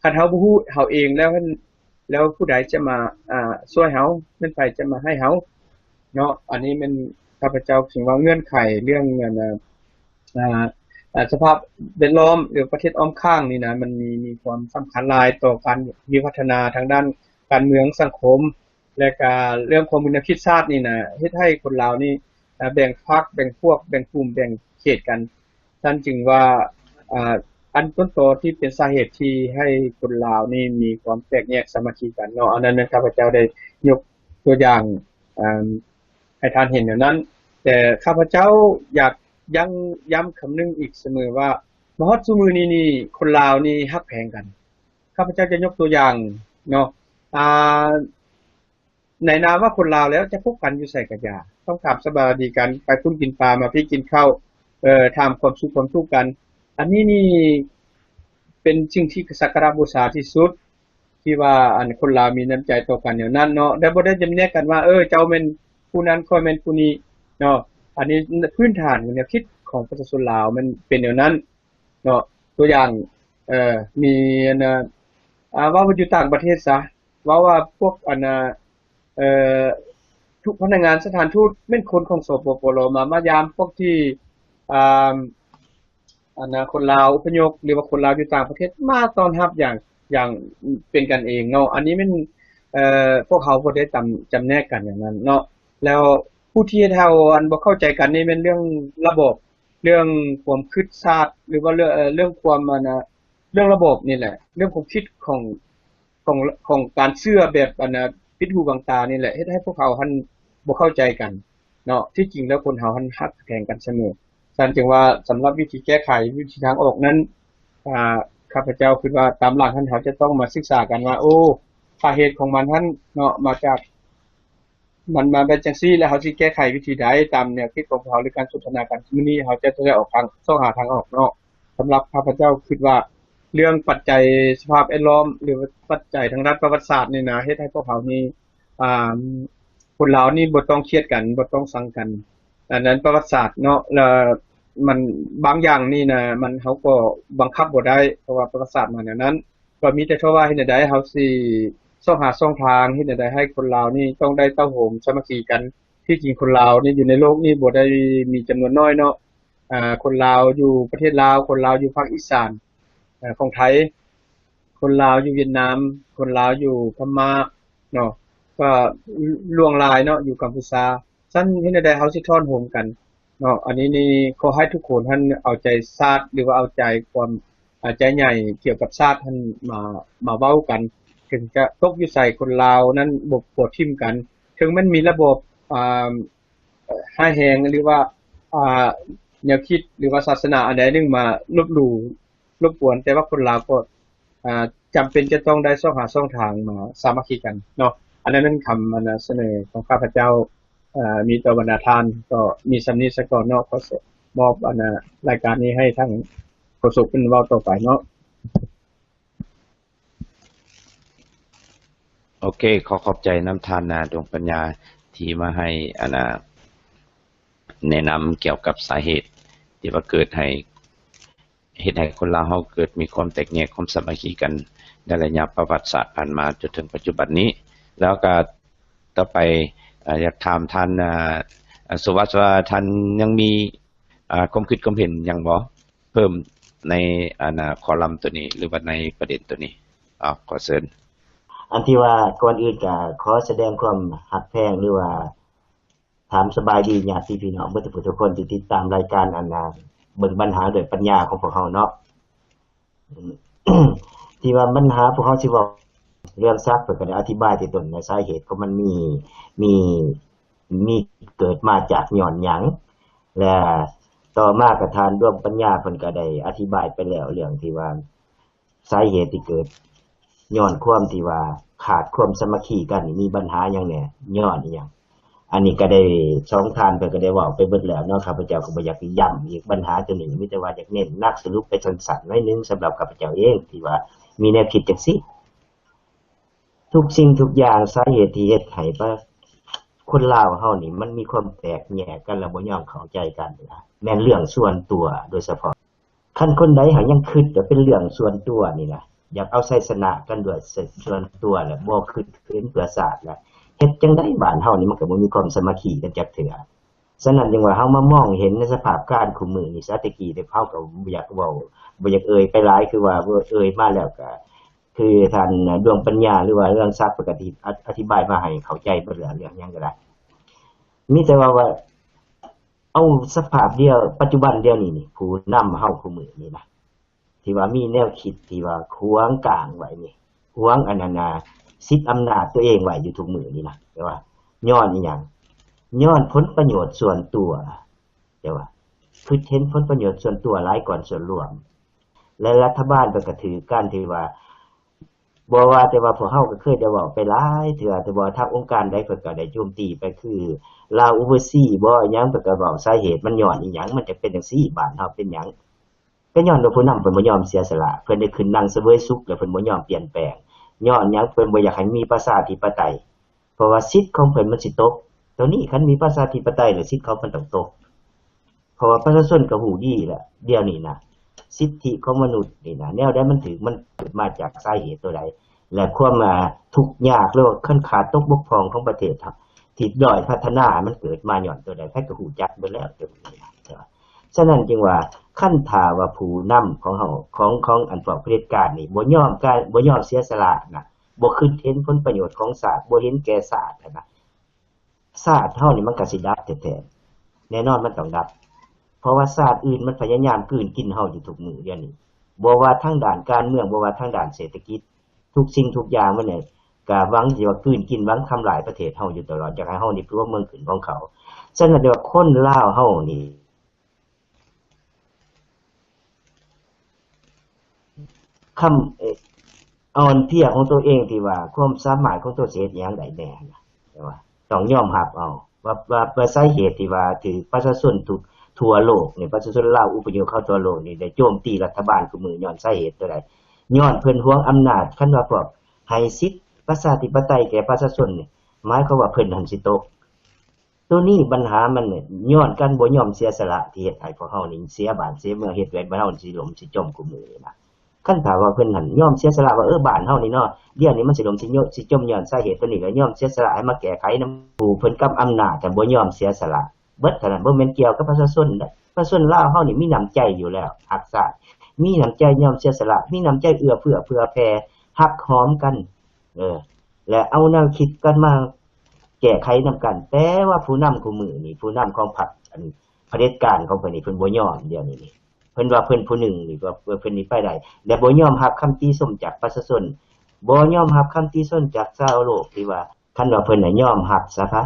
ຄັນເຮົາບໍ່ຮູ້ເຮົາເອງແລ້ວ ແລ້ວຜູ້ໃດຈະມາ ອາ ຊ່ວຍເຮົາ? ແມ່ນໃຜຈະມາໃຫ້ເຮົາເນາະ? ອັນນີ້ແມ່ນຂ້າພະເຈົ້າຈຶ່ງວ່າເງື່ອນໄຂເລື່ອງ ອັນ ອາ ອາ ສະພາບແວດລ້ອມ ຫຼືປະເທດອ້ອມຂ້າງນີ້ນະ ມັນມີ ມີຄວາມສຳຄັນຫຼາຍຕໍ່ການວິວັດທະນາທາງດ້ານການເມືອງສັງຄົມ ແລະກະເລື່ອງຄວາມບຸນຍາພິດຊາດນີ້ນະ ເຮັດໃຫ້ຄົນລາວນີ້ ອາ ແບ່ງພັກ ແບ່ງພວກ ແບ່ງກຸ່ມ ແບ່ງເຂດກັນ. ຊັ້ນຈຶ່ງວ່າ ອາ ອັນຕົ້ນຕໍທີ່ເປັນສາເຫດທີ່ໃຫ້ຄົນລາວນີ້ມີຄວາມແຕກແຍກສາມັກຄີກັນເນາະ ອັນນັ້ນແມ່ນຂ້າພະເຈົ້າໄດ້ຍົກຕົວຢ່າງ ອາ ໃຫ້ທ່ານເຫັນແນວນັ້ນ. ແຕ່ຂ້າພະເຈົ້າຢາກຢັ້ງ ຢ້ຳຄຳໜຶ່ງອີກສະເໝີວ່າ ມາຮອດຊຸມື້ນີ້ນີ້ ຄົນລາວນີ້ຮັກແພງກັນ. ຂ້າພະເຈົ້າຈະຍົກຕົວຢ່າງເນາະ ອາ ໃນນາມວ່າຄົນລາວແລ້ວ ຈະພົບກັນຢູ່ໃສກະຢ່າ ຕ້ອງຖາມສະບາຍດີກັນ ໄປພຸ້ນກິນປາ ມາພີ້ກິນເຂົ້າ ເອີ ຖາມຄວາມສຸກຄວາມທຸກກັນ. ອັນນີ້ນີ້ເປັນສິ່ງທີ່ສັກກາລະບູຊາທີ່ສຸດ ທີ່ວ່າ ອັນ ຄົນລາວມີນ້ຳໃຈຕໍ່ກັນແນວນັ້ນເນາະ ແລະ ບໍ່ໄດ້ຈຳແນກກັນວ່າ ເອີ ເຈົ້າແມ່ນຜູ້ນັ້ນ ຂ້ອຍແມ່ນຜູ້ນີ້ເນາະ. ອັນນີ້ພື້ນຖານແນວຄິດຂອງປະຊາຊົນລາວມັນເປັນແນວນັ້ນເນາະ. ຕົວຢ່າງ ເອີ ມີ ອັນ ອາ ເວົ້າວ່າຢູ່ຕ່າງປະເທດຊະ ເວົ້າວ່າພວກ ອັນ ເອີ ທຸກພະນັກງານສະຖານທູດແມ່ນຄົນຂອງ ສປປລ ມາ ມາຢາມພວກທີ່ ອາ ອັນນະ ຄົນລາວອົບພະຍົບ ຫຼືວ່າຄົນລາວຢູ່ຕ່າງປະເທດມາຕ້ອນຮັບຢ່າງ ຢ່າງເປັນກັນເອງເນາະ. ອັນນີ້ແມ່ນ ເອີ ພວກເຮົາບໍ່ໄດ້ຈຳ ຈຳແນກກັນຢ່າງນັ້ນເນາະ. ແລ້ວຜູ້ທີ່ເຮັດໃຫ້ເຮົາ ອັນ ບໍ່ເຂົ້າໃຈກັນນີ້ແມ່ນເລື່ອງລະບອບ ເລື່ອງຄວາມຄິດຊາດ ຫຼືວ່າເລື່ອງ ເອີ ເລື່ອງຄວາມ ອັນນະ ເລື່ອງລະບອບນີ້ແຫຼະ ເລື່ອງຄວາມຄິດຂອງ ຂອງ ຂອງການເຊື່ອແບບ ອັນນະ ປິດຫູບັງຕານີ້ແຫຼະ ເຮັດໃຫ້ພວກເຮົາຫັ້ນບໍ່ເຂົ້າໃຈກັນເນາະ. ທີ່ຈິງແລ້ວຄົນເຮົາຫັ້ນຮັກແພງກັນສະເໝີ. ຊັ້ນຈຶ່ງວ່າສຳລັບວິທີແກ້ໄຂ ວິທີທາງອອກນັ້ນ ອາ ຂ້າພະເຈົ້າຄິດວ່າຕາມຫຼັກຫັ້ນ ເຮົາຈະຕ້ອງມາສຶກສາກັນວ່າ ໂອ້ ສາເຫດຂອງມັນຫັ້ນເນາະ ມາຈາກ ມັນມາແບບຈັ່ງຊີ້ ແລ້ວເຮົາຊິແກ້ໄຂວິທີໃດ? ຕາມແນວຄິດຂອງພວກເຮົາ ຫຼືການສົນທະນາກັນມື້ນີ້ ເຮົາຈະ ຈະອອກທາງ ຊອກຫາທາງອອກເນາະ. ສຳລັບຂ້າພະເຈົ້າຄິດວ່າ ເລື່ອງປັດໄຈສະພາບແວດລ້ອມ ຫຼືວ່າປັດໄຈທາງດ້ານປະຫວັດສາດນີ້ນະ ເຮັດໃຫ້ພວກເຮົານີ້ ອ່າ ຄົນລາວນີ້ບໍ່ຕ້ອງຄຽດກັນ ບໍ່ຕ້ອງຊັງກັນ. ອັນນັ້ນປະຫວັດສາດເນາະ ແລ້ວມັນ ບາງຢ່າງນີ້ນະ ມັນ ເຮົາກໍບັງຄັບບໍ່ໄດ້ ເພາະວ່າປະຫວັດສາດມາແນວນັ້ນ. ກໍມີແຕ່ເທົ່າວ່າເຮັດແນວໃດເຮົາຊິຊອກຫາຊ່ອງທາງ ເຮັດແນວໃດໃຫ້ຄົນລາວນີ້ຕ້ອງໄດ້ເຕົ້າໂຮມສາມັກຄີກັນ. ທີ່ຈິງຄົນລາວນີ້ຢູ່ໃນໂລກນີ້ບໍ່ໄດ້ມີຈຳນວນນ້ອຍເນາະ. ອາ ຄົນລາວຢູ່ປະເທດລາວ ຄົນລາວຢູ່ພາກອີສານ ອາ ຂອງໄທ ຄົນລາວຢູ່ຫວຽດນາມ ຄົນລາວຢູ່ພະມ້າເນາະ ກໍຫຼວງຫຼາຍເນາະ ຢູ່ກຳປູຊາ. ຊັ້ນເຮັດແນວໃດເຮົາຊິທ້ອນໂຮມກັນ? ເນາະ ອັນນີ້ນີ້ຂໍໃຫ້ທຸກຄົນຫັ້ນເອົາໃຈຊາດ ຫຼືວ່າເອົາໃຈຄວາມ ເອົາໃຈໃຫຍ່ກ່ຽວກັບຊາດຫັ້ນມາ ມາເວົ້າກັນ ເຖິງຈະຕົກຢູ່ໃສ ຄົນລາວນັ້ນບໍ່ ບໍ່ຖິ້ມກັນ ເຖິງແມ່ນມີລະບອບ ອ່າ ຮ້າຍແຮງ ຫຼືວ່າ ອ່າ ແນວຄິດ ຫຼືວ່າສາສະໜາອັນໃດໜຶ່ງມາລົບຫຼູ່ ລົບກວນ ແຕ່ວ່າຄົນລາວກໍ ອ່າ ຈຳເປັນຈະຕ້ອງໄດ້ຊອກຫາຊ່ອງທາງມາສາມັກຄີກັນເນາະ. ອັນນັ້ນແມ່ນຄຳ ອັນນະ ສະເໜີຂອງຂ້າພະເຈົ້າ ເອີ ມີຕໍ່ບັນດາທ່ານ ກໍມີສ່ຳນີ້ສາກ່ອນເນາະ. ຂໍມອບ ອັນນະ ລາຍການນີ້ໃຫ້ທາງໂຄສົກເພິ່ນເວົ້າຕໍ່ໄປເນາະ. ໂອເຄ ຂໍຂອບໃຈນຳທ່ານນາ ດວງປັນຍາ ທີ່ມາໃຫ້ ອັນນະ ແນະນຳກ່ຽວກັບສາເຫດທີ່ວ່າເກີດໃຫ້ ເຮັດໃຫ້ຄົນລາວເຮົາເກີດມີຄວາມແຕກແຍກ ຄວາມສາມັກຄີກັນໃນໄລຍະປະຫວັດສາດຜ່ານມາຈົນເຖິງປັດຈຸບັນນີ້. ແລ້ວກໍຕໍ່ໄປ ເອີ ຢາກຖາມທ່ານ ເອີ ສຸວັດ ວ່າທ່ານຍັງມີ ເອີ ຄວາມຄິດຄວາມເຫັນຫຍັງບໍ່ ເພີ່ມໃນ ອັນນະ ຄອລັມໂຕນີ້ ຫຼືວ່າໃນປະເດັນໂຕນີ້? ເອົາ ຂໍເຊີນ. ອັນທີ່ວ່າ ກ່ອນອື່ນກໍຂໍສະແດງຄວາມຮັກແພງ ຫຼືວ່າ ຖາມສະບາຍດີຍາດຕິພີ່ນ້ອງເບິດທຸກຜູ້ທຸກຄົນທີ່ຕິດຕາມລາຍການ ອັນນະ ເບິ່ງບັນຫາດ້ວຍປັນຍາຂອງພວກເຮົາເນາະ. ທີ່ວ່າບັນຫາພວກເຮົາຊິເວົ້າເລື່ອງສັກ ເພິ່ນກໍໄດ້ອະທິບາຍແຕ່ຕົ້ນວ່າສາເຫດຂອງມັນມີ ມີ ມີເກີດມາຈາກຍ້ອນຫຍັງ ແລະ ຕໍ່ມາກໍທ່ານດວງປັນຍາເພິ່ນກໍໄດ້ອະທິບາຍໄປແລ້ວ ເລື່ອງທີ່ວ່າ ສາເຫດທີ່ເກີດຍ້ອນຄວາມທີ່ວ່າຂາດຄວາມສາມັກຄີກັນນີ້ ມີບັນຫາຫຍັງແດ່ ຍ້ອນອີ່ຫຍັງ. ອັນນີ້ກໍໄດ້ ສອງທ່ານເພິ່ນກໍໄດ້ເວົ້າໄປເບິດແລ້ວເນາະ ຂ້າພະເຈົ້າກໍບໍ່ຢາກຈະຢ້ຳອີກບັນຫາຕົວນີ້ ມີແຕ່ວ່າຢາກເນັ້ນໜັກສະຫຼຸບໄປສັ້ນໆໜ້ອຍໜຶ່ງ ສຳລັບຂ້າພະເຈົ້າເອງ ທີ່ວ່າມີແນວຄິດຈັ່ງຊີ້. ທຸກສິ່ງທຸກຢ່າງ ສາເຫດທີ່ເຮັດໃຫ້ປະ ຄົນລາວເຮົານີ້ ມັນມີຄວາມແຕກແຍກກັນ ແລະ ບໍ່ຍອມເຂົ້າໃຈກັນນີ້ນະ ແມ່ນເລື່ອງສ່ວນຕົວໂດຍສະເພາະ. ຄັນຄົນໃດຫາກຍັງຄິດວ່າເປັນເລື່ອງສ່ວນຕົວນີ້ນະ ຢາກເອົາໄຊຊະນະກັນດ້ວຍສ່ວນຕົວ ແລະ ບໍ່ຄິດເຫັນເພື່ອຊາດ ແລະ ເຮັດຈັ່ງໃດບ້ານເຮົານີ້ມັນກໍບໍ່ມີຄວາມສາມັກຄີກັນຈັກເທື່ອ. ສະນັ້ນຈຶ່ງວ່າເຮົາມາມອງເຫັນໃນສະພາບການຄູ່ມື້ນີ້ ສາແຕ່ກີ້ເຮົາກໍບໍ່ຢາກເວົ້າ ບໍ່ຢາກເອີ່ຍໄປຫຼາຍ ຄືວ່າເອີ່ຍມາແລ້ວກໍ ຄືທ່ານດວງປັນຍາ ຫຼືວ່າເຮືອງສັກ ເພິ່ນກໍອະທິ ອະທິບາຍມາໃຫ້ເຂົ້າໃຈເບິດແລ້ວ ເລື່ອງຫຍັງກໍໄດ້ ມີແຕ່ວ່າ ວ່າ ເອົາສະພາບດຽວ ປັດຈຸບັນດຽວນີ້ນີ້ ຜູ້ນຳເຮົາຄູ່ມື້ນີ້ນະ ທີ່ວ່າມີແນວຄິດທີ່ວ່າຂວາງກາງໄວ້ນີ້ ຂວາງອັນນັ້ນນະ ສິດອຳນາດຕົວເອງໄວ້ຢູ່ທຸກມື້ນີ້ນະ ແຕ່ວ່າຍ້ອນອີ່ຫຍັງ? ຍ້ອນຜົນປະໂຫຍດສ່ວນຕົວ ແຕ່ວ່າຄິດເຫັນຜົນປະໂຫຍດສ່ວນຕົວຫຼາຍກ່ອນສ່ວນລວມ ແລະ ລັດຖະບານເພິ່ນກໍຖືກການທີ່ວ່າ ບໍ່ວ່າແຕ່ວ່າພວກເຮົາກໍເຄີຍໄດ້ເວົ້າໄປຫຼາຍເທື່ອ ແຕ່ວ່າທາງອົງການໃດເພິ່ນກໍໄດ້ໂຈມຕີໄປ ຄືລາວໂອເວີຊີບໍ ອີ່ຫຍັງ ເພິ່ນກໍເວົ້າສາເຫດມັນຍ້ອນອີ່ຫຍັງ ມັນຈັ່ງເປັນຈັ່ງຊີ້ ບ້ານເຮົາເປັນຫຍັງ ກໍຍ້ອນວ່າຜູ້ນຳເພິ່ນບໍ່ຍອມເສຍສະຫຼະ ເພິ່ນໄດ້ຂຶ້ນນັ່ງສະເຫວີຍສຸກ ແລ້ວເພິ່ນບໍ່ຍອມປ່ຽນແປງ ຍ້ອນຫຍັງ ເພິ່ນບໍ່ຢາກໃຫ້ມີປະຊາທິປະໄຕ ເພາະວ່າສິດຂອງເພິ່ນມັນຊິຕົກ ໂຕນີ້ຄັນມີປະຊາທິປະໄຕແລ້ວ ສິດຂອງເພິ່ນຕ້ອງຕົກ ເພາະວ່າປະຊາຊົນກໍຮູ້ດີແລ້ວ ດຽວນີ້ນະ ສິດທິຂອງມະນຸດນີ້ນະ ແນວໃດມັນຖືກ ມັນເກີດມາຈາກສາເຫດຕົວໃດ ແລະ ຄວາມ ອ່າ ທຸກຍາກ ຫຼືວ່າຂັ້ນຂາດຕົກບົກຜ່ອງຂອງປະເທດເຮົາ ທີ່ດ້ອຍພັດທະນາ ມັນເກີດມາຍ້ອນຕົວໃດ ໃຜກໍຮູ້ຈັກເບິດແລ້ວ. ສະນັ້ນຈຶ່ງວ່າ ຄັນຖ້າວ່າຜູ້ນຳຂອງເຮົາ ຂອງ ຂອງອັນພວກຜະເດັດການນີ້ ບໍ່ຍອມການ ບໍ່ຍອມເສຍສະຫຼະນະ ບໍ່ຄິດເຫັນຜົນປະໂຫຍດຂອງຊາດ ບໍ່ເຫັນແກ່ຊາດຫັ້ນນະ ຊາດເຮົານີ້ມັນກໍຊິດັບແທ້ໆ ແນ່ນອນມັນຕ້ອງດັບ ເພາະວ່າຊາດອື່ນມັນພະຍາຍາມກືນກິນເຮົາຢູ່ທຸກມື້ດຽວນີ້ ບໍ່ວ່າທາງດ້ານການເມືອງ ບໍ່ວ່າທາງດ້ານເສດຖະກິດ ທຸກສິ່ງທຸກຢ່າງມັນນີ້ ກະຫວັງຊິວ່າກືນກິນ ຫວັງທຳລາຍປະເທດເຮົາຢູ່ຕະຫຼອດ ຢາກໃຫ້ເຮົານີ້ເປັນຫົວເມືອງຂຶ້ນຂອງເຂົາ. ສະນັ້ນວ່າຄົນລາວເຮົານີ້ ຄຳ ເອີ ອ່ອນເພຍຂອງຕົວເອງ ທີ່ວ່າຄວາມສາມາດຂອງຕົວຊິເຮັດຫຍັງໄດ້ແດ່ນະ ແຕ່ວ່າຕ້ອງຍອມຮັບເອົາວ່າ ວ່າ ວ່າສາເຫດທີ່ວ່າຖືກປະຊາຊົນທຸກ ທົ່ວໂລກນີ້ ປະຊາຊົນລາວອົບພະຍົບເຂົ້າທົ່ວໂລກນີ້ ໄດ້ໂຈມຕີລັດຖະບານຄູ່ມື້ຍ້ອນສາເຫດຕົວໃດ? ຍ້ອນເພິ່ນຫວງອຳນາດ. ຄັນວ່າພວກໃຫ້ສິດປະຊາທິປະໄຕແກ່ປະຊາຊົນນີ້ ໝາຍຄວາມວ່າເພິ່ນຫັ້ນຊິຕົກ. ໂຕນີ້ບັນຫາມັນຍ້ອນການບໍ່ຍອມເສຍສະຫຼະ ທີ່ເຮັດໃຫ້ພວກເຮົານີ້ເສຍບ້ານເສຍເມືອງ ເຮັດໃຫ້ບ້ານເຮົາຊິລົ້ມຊິຈົມຄູ່ມື້ນີ້ນະ. ຄັນຖ້າວ່າເພິ່ນຫັ້ນຍອມເສຍສະຫຼະວ່າ ເອີ ບ້ານເຮົານີ້ເນາະ ດຽວນີ້ມັນຊິລົ້ມຊິຈົມຍ້ອນສາເຫດໂຕນີ້ ແລ້ວຍອມເສຍສະຫຼະໃຫ້ມາແກ້ໄຂນຳຜູ້ເພິ່ນກຳອຳນາດ ແຕ່ບໍ່ຍອມເສຍສະຫຼະເບິດເທົ່ານັ້ນ. ບໍ່ແມ່ນກ່ຽວກັບປະຊາຊົນເດ້ ປະຊາຊົນລາວເຮົານີ້ມີນ້ຳໃຈຢູ່ແລ້ວ ຮັກຊາດ ມີນ້ຳໃຈຍອມເສຍສະຫຼະ ມີນ້ຳໃຈເອື້ອເຟື້ອເຜື່ອແຜ່ ຮັກຫອມກັນ ເອີ ແລະ ເອົາແນວຄິດກັນມາແກ້ໄຂນຳກັນ. ແຕ່ວ່າຜູ້ນຳຄູ່ມື້ນີ້ ຜູ້ນຳຂອງພັກ ອັນ ຜະເດັດການຂອງເພິ່ນນີ້ ເພິ່ນບໍ່ຍອມ. ດຽວນີ້ນີ້ ເພິ່ນວ່າເພິ່ນຜູ້ໜຶ່ງນີ້ ວ່າເພິ່ນນີ້ໄປໄດ້ ແລະ ບໍ່ຍອມຮັບຄຳຕິຊົມຈາກປະຊາຊົນ, ບໍ່ຍອມຮັບຄຳຕິຊົມຈາກຊາວໂລກ ທີ່ວ່າ ຄັນວ່າເພິ່ນນະຍອມຮັບຊະພະ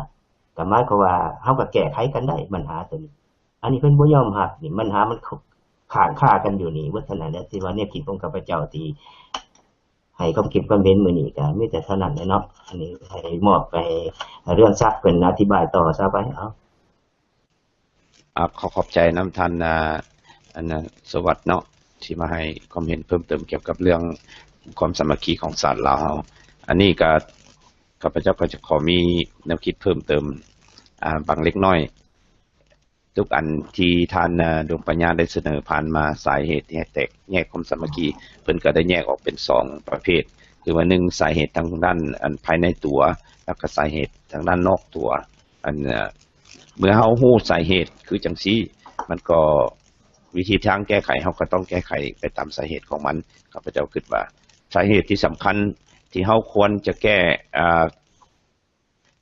ກໍໝາຍຄວາມວ່າເຮົາກໍແກ້ໄຂກັນໄດ້ບັນຫາໂຕນີ້. ອັນນີ້ເພິ່ນບໍ່ຍອມຮັບນີ້ ບັນຫາມັນ ຄ- ຄ້າງຄາກັນຢູ່ນີ້ເບິດ. ເທົ່ານັ້ນແຫຼະ ທີ່ວ່າແນວຄິດຂອງຂ້າພະເຈົ້າທີ່ໃຫ້ຄວາມຄິດຄວາມເຫັນມື້ນີ້ ກໍມີແຕ່ເທົ່ານັ້ນແຫຼະເນາະ. ອັນນີ້ໃຫ້ມອບໄປ ເລື່ອງສັກເພິ່ນອະທິບາຍຕໍ່ຊະໄປ. ເອົາ ອ່າ ຂໍຂອບໃຈນຳທ່ານ ອ່າ ອັນນ່າ ສະຫວັດເນາະ ທີ່ມາໃຫ້ຄວາມເຫັນເພີ່ມເຕີມກ່ຽວກັບເລື່ອງຄວາມສາມັກຄີຂອງຊາດລາວເຮົາ. ອັນນີ້ກໍ ຂ້າພະເຈົ້າກໍຈະຂໍມີແນວຄິດເພີ່ມເຕີມ ອ່າ ບາງເລັກນ້ອຍ. ທຸກອັນທີ່ທ່ານ ອ່າ ດວງປັນຍາໄດ້ສະເໜີຜ່ານມາ ສາເຫດທີ່ໃຫ້ແຕກແຍກຄວາມສາມັກຄີ ເພິ່ນກໍໄດ້ແຍກອອກເປັນສອງປະເພດ ຄືວ່າ ໜຶ່ງ ສາເຫດທາງດ້ານ ອັນ ພາຍໃນຕົວ ແລ້ວກໍສາເຫດທາງດ້ານນອກຕົວ. ອັນ ເມື່ອເຮົາຮູ້ສາເຫດຄືຈັ່ງຊີ້ ມັນກໍ ວິທີທາງແກ້ໄຂ ເຮົາກໍຕ້ອງແກ້ໄຂໄປຕາມສາເຫດຂອງມັນ. ຂ້າພະເຈົ້າຄິດວ່າ ສາເຫດທີ່ສຳຄັນທີ່ເຮົາຄວນຈະແກ້ ອ່າ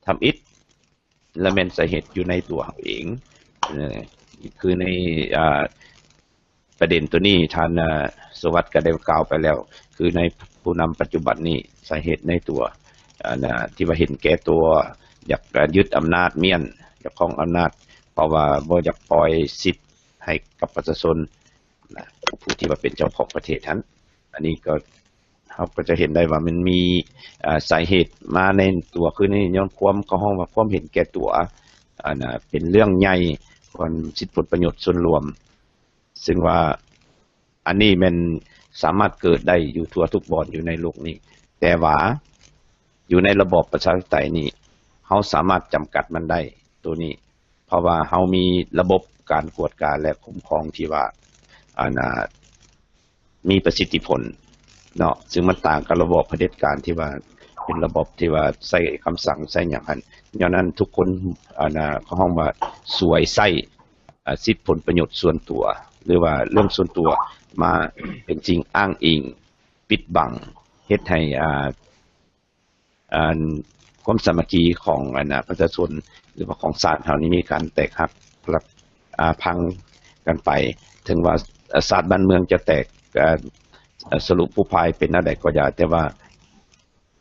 ທຳອິດ ລະແມ່ນສາເຫດຢູ່ໃນຕົວເຮົາເອງ. ເອີ ຄືໃນ ອ່າ ປະເດັນໂຕນີ້ ທ່ານ ອ່າ ສະຫວັດກໍໄດ້ກ່າວໄປແລ້ວ ຄືໃນຜູ້ນຳປັດຈຸບັນນີ້ ສາເຫດໃນຕົວ ອັນນ່າ ທີ່ວ່າເຫັນແກ່ຕົວ ຢາກ ອ່າ ຍຶດອຳນາດມ້ຽນ ຢາກຄອງອຳນາດ ເພາະວ່າບໍ່ຢາກປ່ອຍສິດໃຫ້ກັບປະຊາຊົນນະ ຜູ້ທີ່ວ່າເປັນເຈົ້າຂອງປະເທດຫັ້ນ. ອັນນີ້ກໍ ເຮົາກໍຈະເຫັນໄດ້ວ່າມັນມີ ເອີ ສາເຫດມາໃນຕົວ ຄືໃນຍ້ອນຄວາມ ເຂົາຮ້ອງວ່າຄວາມເຫັນແກ່ຕົວ ອັນນ່າ ເປັນເລື່ອງໃຫຍ່ກວ່າສິດຜົນປະໂຫຍດສ່ວນລວມ. ຊຶ່ງວ່າອັນນີ້ແມ່ນສາມາດເກີດໄດ້ຢູ່ທົ່ວທຸກບ່ອນຢູ່ໃນໂລກນີ້ ແຕ່ວ່າຢູ່ໃນລະບອບປະຊາທິປະໄຕນີ້ ເຮົາສາມາດຈຳກັດມັນໄດ້ໂຕນີ້ ເພາະວ່າເຮົາມີລະບົບການກວດກາ ແລະ ຄຸ້ມຄອງທີ່ວ່າ ອັນນ່າ ມີປະສິດທິຜົນເນາະ ຊຶ່ງມັນຕ່າງກັບລະບອບຜະເດັດການທີ່ວ່າເປັນລະບົບທີ່ວ່າໃຊ້ຄຳສັ່ງໃຊ້ຫຍັງຫັ້ນ. ຍ້ອນນັ້ນທຸກຄົນ ອັນນ່າ ເຂົາຮ້ອງວ່າສວຍໃຊ້ ອາ ສິດຜົນປະໂຫຍດສ່ວນຕົວ ຫຼືວ່າເລື່ອງສ່ວນຕົວມາເປັນສິ່ງອ້າງອີງ ປິດບັງ ເຮັດໃຫ້ ອາ ອັນ ຄວາມສາມັກຄີຂອງ ອັນນ່າ ປະຊາຊົນ ຫຼືວ່າຂອງຊາດເຮົານີ້ມີການແຕກຫັກ ອາ ພັງກັນໄປ. ເຖິງວ່າ ອາ ຊາດບ້ານເມືອງຈະແຕກ ອາ ສະຫຼຸບຜູ້ພາຍເປັນແນວໃດກໍຢ່າ ແຕ່ວ່າ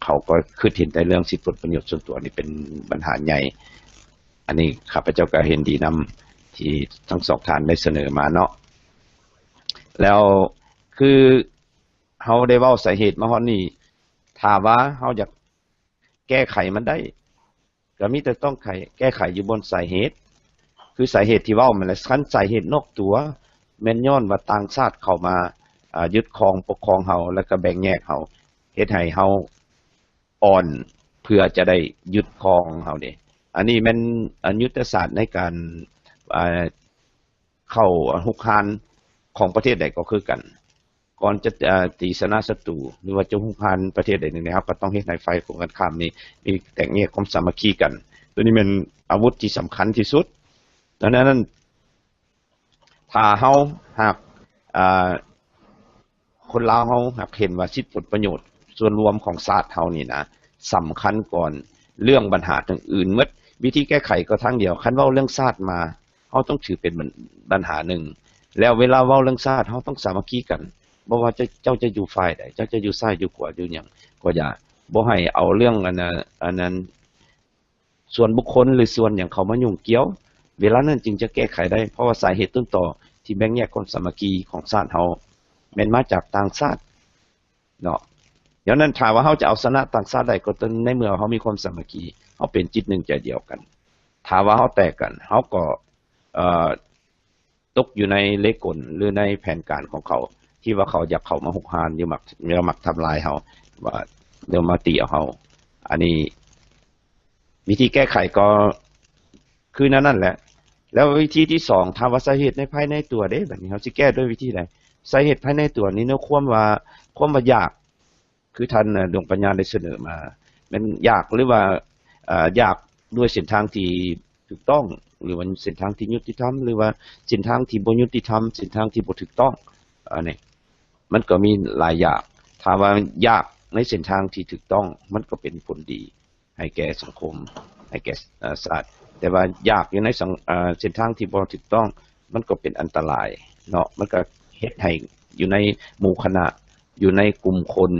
ເຂົາກໍຄິດເຫັນແຕ່ເລື່ອງສິດຜົນປະໂຫຍດສ່ວນຕົວນີ້ເປັນບັນຫາໃຫຍ່. ອັນນີ້ຂ້າພະເຈົ້າກໍເຫັນດີນຳທີ່ທັງສອງທ່ານໄດ້ສະເໜີມາເນາະ. ແລ້ວຄື ເຮົາໄດ້ເວົ້າສາເຫດມາຮອດນີ້ ຖ້າວ່າເຮົາຢາກແກ້ໄຂມັນໄດ້ ກໍມີແຕ່ຕ້ອງໄຂ ແກ້ໄຂຢູ່ບ່ອນສາເຫດ ຄືສາເຫດທີ່ເວົ້າມາແຫຼະ. ຄັນສາເຫດນອກຕົວ ແມ່ນຍ້ອນວ່າຕ່າງຊາດເຂົ້າມາ ອາ ຍຶດຄອງປົກຄອງເຮົາ ແລ້ວກໍແບ່ງແຍກເຮົາ ເຮັດໃຫ້ເຮົາອ່ອນເພື່ອຈະໄດ້ຍຶດຄອງເຮົາເດ້. ອັນນີ້ແມ່ນ ອາ ຍຸດທະສາດໃນການ ອາ ເຂົ້າ ອາ ຮຸກຮານຂອງປະເທດໃດກໍຄືກັນ. ກ່ອນຈະ ອາ ຕີຊະນະສັດຕູ ຫຼືວ່າຈະຮຸກຮານປະເທດໃດໜຶ່ງ ເຮົາກໍຕ້ອງເຮັດໃຫ້ຝ່າຍກົງກັນຂ້າມນີ້ມີແຕກແຍກຄວາມສາມັກຄີກັນ. ໂຕນີ້ແມ່ນອາວຸດທີ່ສຳຄັນທີ່ສຸດ. ດັ່ງນັ້ນ ຖ້າເຮົາຫາກ ອາ ຄົນລາວເຮົາຫາກເຫັນວ່າສິດຜົນປະໂຫຍດສ່ວນລວມຂອງຊາດເຮົານີ້ນະ ສຳຄັນກ່ອນເລື່ອງບັນຫາທາງອື່ນໝົດ. ວິທີແກ້ໄຂກໍທາງດຽວ. ຄັນເວົ້າເລື່ອງຊາດມາ ເຮົາຕ້ອງຖືເປັນບັນ ບັນຫາໜຶ່ງ. ແລ້ວເວລາເວົ້າເລື່ອງຊາດ ເຮົາຕ້ອງສາມັກຄີກັນ. ບໍ່ວ່າຈະ ເຈົ້າຈະຢູ່ຝ່າຍໃດ, ເຈົ້າຈະຢູ່ຊ້າຍ ຢູ່ຂວາ ຢູ່ຫຍັງກໍຢ່າ, ບໍ່ໃຫ້ເອົາເລື່ອງອັນ ອັນນັ້ນ ສ່ວນບຸກຄົນ ຫຼື ສ່ວນຫຍັງເຂົ້າມາຫຍຸ້ງກ່ຽວ. ເວລານັ້ນຈຶ່ງຈະແກ້ໄຂໄດ້, ເພາະວ່າສາເຫດຕົ້ນຕໍທີ່ແບ່ງແຍກຄວາມສາມັກຄີຂອງຊາດເຮົາ ແມ່ນມາຈາກຕ່າງຊາດເນາະ. ຍ້ອນນັ້ນ ຖ້າວ່າເຮົາຈະເອົາຊະນະຕ່າງຊາດໄດ້ ກໍຕ້ອງໃນເມື່ອເຮົາມີຄວາມສາມັກຄີ, ເຮົາເປັນຈິດໜຶ່ງໃຈດຽວກັນ. ຖ້າວ່າເຮົາແຕກກັນ, ເຮົາກໍ ເອີ ຕົກຢູ່ໃນເລກົນ ຫຼື ໃນແຜນການຂອງເຂົາ ທີ່ວ່າເຂົາຢາກເຂົ້າມາຮຸກຮານ ຫຼື ມັກ ຫຼື ມັກທຳລາຍເຮົາ ວ່າ ຫຼື ມາຕີເອົາເຮົາ. ອັນນີ້ ວິທີແກ້ໄຂກໍຄືແນວນັ້ນແຫຼະ. ແລ້ວວິທີທີສອງ ຖາມວ່າສາເຫດໃນພາຍໃນຕົວເດ້ ບັດນີ້ເຮົາຊິແກ້ດ້ວຍວິທີໃດ? ສາເຫດພາຍໃນຕົວນີ້ ແນວຄວາມວ່າ ຄວາມວ່າຢາກ ຄືທ່ານ ເອີ ດວງປັນຍາໄດ້ສະເໜີມາ ແມ່ນຢາກ ຫຼືວ່າ ເອີ ຢາກດ້ວຍເສັ້ນທາງທີ່ຖືກຕ້ອງ ຫຼືວ່າເສັ້ນທາງທີ່ຍຸຕິທຳ ຫຼືວ່າເສັ້ນທາງທີ່ບໍ່ຍຸຕິທຳ ເສັ້ນທາງທີ່ບໍ່ຖືກຕ້ອງ. ອັນນີ້ມັນກໍມີຫຼາຍຢາກ. ຖ້າວ່າຢາກໃນເສັ້ນທາງທີ່ຖືກຕ້ອງ ມັນກໍເປັນຜົນດີໃຫ້ແກ່ສັງຄົມ ໃຫ້ແກ່ ເອີ ຊາດ. ແຕ່ວ່າຢາກຢູ່ໃນສັງ ເອີ ເສັ້ນທາງທີ່ບໍ່ຖືກຕ້ອງ ມັນກໍເປັນອັນຕະລາຍເນາະ, ມັນກໍເຮັດໃຫ້ຢູ່ໃນໝູ່ຄະນະ ຢູ່ໃນກຸ່ມຄົນ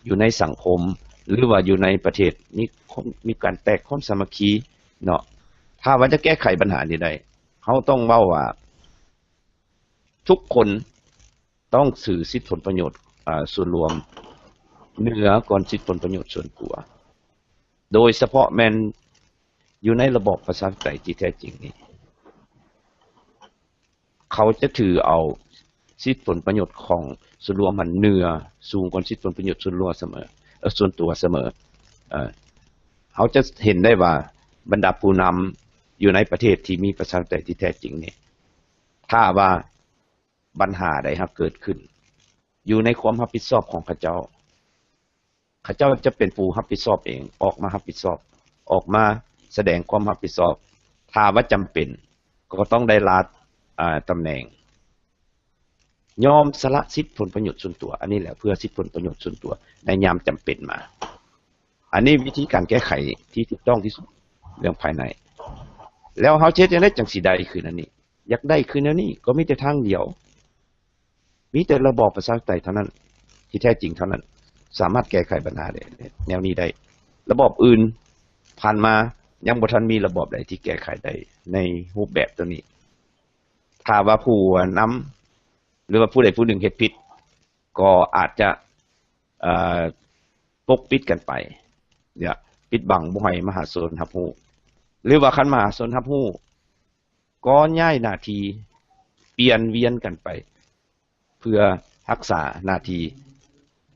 ຢູ່ໃນສັງຄົມ ຫຼືວ່າຢູ່ໃນປະເທດ ມີຄວາມ ມີການແຕກຄວາມສາມັກຄີເນາະ. ຖ້າວ່າຈະແກ້ໄຂບັນຫານີ້ໄດ້ ເຮົາຕ້ອງເວົ້າວ່າ ທຸກຄົນຕ້ອງຖືສິດຜົນປະໂຫຍດ ອາ ສ່ວນລວມເໜືອກ່ອນສິດຜົນປະໂຫຍດສ່ວນຕົວ, ໂດຍສະເພາະແມ່ນຢູ່ໃນລະບອບປະຊາທິປະໄຕທີ່ແທ້ຈິງນີ້ ເຂົາຈະຖືເອົາສິດຜົນປະໂຫຍດຂອງສ່ວນລວມຫັ້ນເໜືອ ສູງກວ່າສິດຜົນປະໂຫຍດສ່ວນລວມສະເໝີ ເອີ ສ່ວນຕົວສະເໝີ. ເອີ ເຮົາຈະເຫັນໄດ້ວ່າບັນດາຜູ້ນຳຢູ່ໃນປະເທດທີ່ມີປະຊາທິປະໄຕທີ່ແທ້ຈິງນີ້ ຖ້າວ່າບັນຫາໃດຫາກເກີດຂຶ້ນ ຢູ່ໃນຄວາມຮັບຜິດຊອບຂອງເຂົາເຈົ້າ, ເຂົາເຈົ້າຈະເປັນຜູ້ຮັບຜິດຊອບເອງ, ອອກມາຮັບຜິດຊອບ, ອອກມາສະແດງຄວາມຮັບຜິດຊອບ. ຖ້າວ່າຈຳເປັນ ກໍຕ້ອງໄດ້ລາ ອາ ຕຳແໜ່ງ, ຍອມສະຫຼະສິດຜົນປະໂຫຍດສ່ວນຕົວ, ອັນນີ້ແຫຼະ ເພື່ອສິດຜົນປະໂຫຍດສ່ວນຕົວໃນຍາມຈຳເປັນມາ. ອັນນີ້ວິທີການແກ້ໄຂທີ່ຖືກຕ້ອງທີ່ສຸດ ເລື່ອງພາຍໃນ. ແລ້ວເຮົາຈະເຮັດຈັ່ງໃດຈັ່ງຊິໄດ້ຄືນອັນນີ້? ຢາກໄດ້ຄືແນວນີ້ ກໍມີແຕ່ທາງດຽວ, ມີແຕ່ລະບອບປະຊາທິປະໄຕເທົ່ານັ້ນ ທີ່ແທ້ຈິງເທົ່ານັ້ນ ສາມາດແກ້ໄຂບັນຫາໄດ້ ແນວນີ້ໄດ້. ລະບອບອື່ນຜ່ານມາ ຍັງບໍ່ທັນມີລະບອບໃດທີ່ແກ້ໄຂໄດ້ໃນຮູບແບບຕົວນີ້. ຖ້າວ່າຜູ້ນຳ ຫຼືວ່າຜູ້ໃດຜູ້ໜຶ່ງເຮັດຜິດ ກໍອາດຈະ ເອີ ປົກປິດກັນໄປ, ເນຍ ປິດບັງບໍ່ໃຫ້ມະຫາຊົນຮັບຮູ້ ຫຼືວ່າຄັນມະຫາຊົນຮັບຮູ້ ກໍຍ້າຍໜ້າທີ່ ປ່ຽນວຽນກັນໄປ ເພື່ອຮັກສາໜ້າທີ່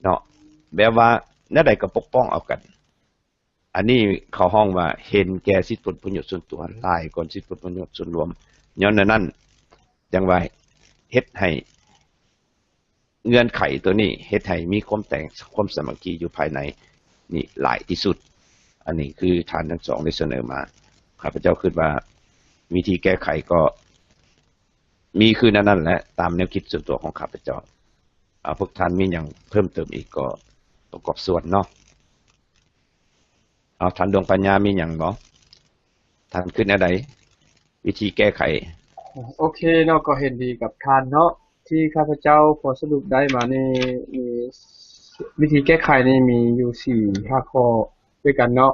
ເນາະ, ແບບວ່າແນວໃດກໍປົກປ້ອງເອົາກັນ. ອັນນີ້ເຂົາຮ້ອງວ່າເຫັນແກ່ສິດຜົນປະໂຫຍດສ່ວນຕົວຫຼາຍກວ່າສິດຜົນປະໂຫຍດສ່ວນລວມ. ຍ້ອນແນວນັ້ນ ຈັ່ງວ່າເຮັດໃຫ້ເງື່ອນໄຂຕົວນີ້ ເຮັດໃຫ້ມີຄວາມແຕກ ຄວາມສາມັກຄີຢູ່ພາຍໃນນີ້ຫຼາຍທີ່ສຸດ. ອັນນີ້ຄືທ່ານທັງສອງໄດ້ສະເໜີມາ. ຂ້າພະເຈົ້າຄິດວ່າວິທີແກ້ໄຂກໍມີຄືແນວນັ້ນແຫຼະ ຕາມແນວຄິດສ່ວນຕົວຂອງຂ້າພະເຈົ້າ. ອາ ພວກທ່ານມີຫຍັງເພີ່ມເຕີມອີກກໍປະກອບສ່ວນເນາະ. ເອົາ ທ່ານດວງປັນຍາມີຫຍັງບໍ່? ທ່ານຄິດແນວໃດ? ວິທີແກ້ໄຂ. ໂອເຄເນາະ, ກໍເຫັນດີກັບທ່ານເນາະ. ທີ່ຂ້າພະເຈົ້າພໍສະຫຼຸບໄດ້ມານີ້ ມີ ວິທີແກ້ໄຂນີ້ມີຢູ່ສີ່ຫ້າຂໍ້ດ້ວຍກັນເນາະ.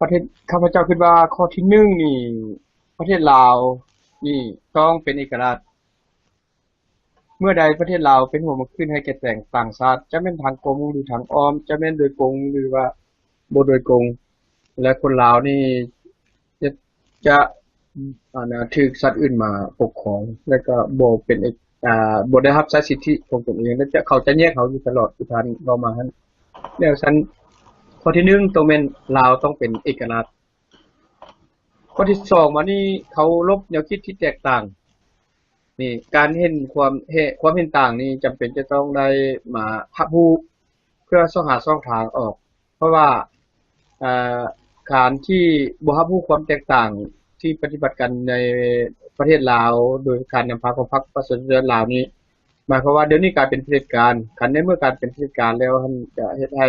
ປະເທດ ຂ້າພະເຈົ້າຄິດວ່າຂໍ້ທີໜຶ່ງນີ້ ປະເທດລາວນີ້ຕ້ອງເປັນເອກະລາດ. ເມື່ອໃດປະເທດລາວເປັນຫົວໝາກຂຶ້ນໃຫ້ແກ່ແຕ່ງຕ່າງຊາດ, ຈະແມ່ນທາງກົງ ຫຼື ທາງອ້ອມ, ຈະແມ່ນໂດຍກົງ ຫຼືວ່າບໍ່ໂດຍກົງ, ແລະ ຄົນລາວນີ້ຈະ ຈະ ອັນນະ ຖືກຊາດອື່ນມາປົກຄອງ ແລະ ກໍບໍ່ເປັນເອກ ອາ ບໍ່ໄດ້ຮັບໃຊ້ສິດທິຂອງຕົນເອງ ແລະ ຈະ ເຂົາຈະແຍກເຮົາຢູ່ຕະຫຼອດ ທີ່ທ່ານເວົ້າມາຫັ້ນ. ແນວຊັ້ນ ຂໍ້ທີໜຶ່ງ ຕ້ອງແມ່ນລາວຕ້ອງເປັນເອກະລາດ. ຂໍ້ທີສອງມານີ້ ເຄົາລົບແນວຄິດທີ່ແຕກຕ່າງ. ນີ້ ການເຫັນຄວາມ ເຫັນ ຄວາມເຫັນຕ່າງນີ້ ຈຳເປັນຈະຕ້ອງໄດ້ມາຮັບຮູ້ ເພື່ອຊອກຫາຊ່ອງທາງອອກ. ເພາະວ່າ ເອີ ການທີ່ບໍ່ຮັບຮູ້ຄວາມແຕກຕ່າງທີ່ປະຕິບັດກັນໃນປະເທດລາວ ໂດຍການນຳພາຂອງພັກປະຊາຊົນລາວນີ້ ໝາຍຄວາມວ່າດຽວນີ້ກາຍເປັນຜະເດັດການ. ຄັນໃນເມື່ອກາຍເປັນຜະເດັດການແລ້ວ ຫັ້ນຈະເຮັດໃຫ້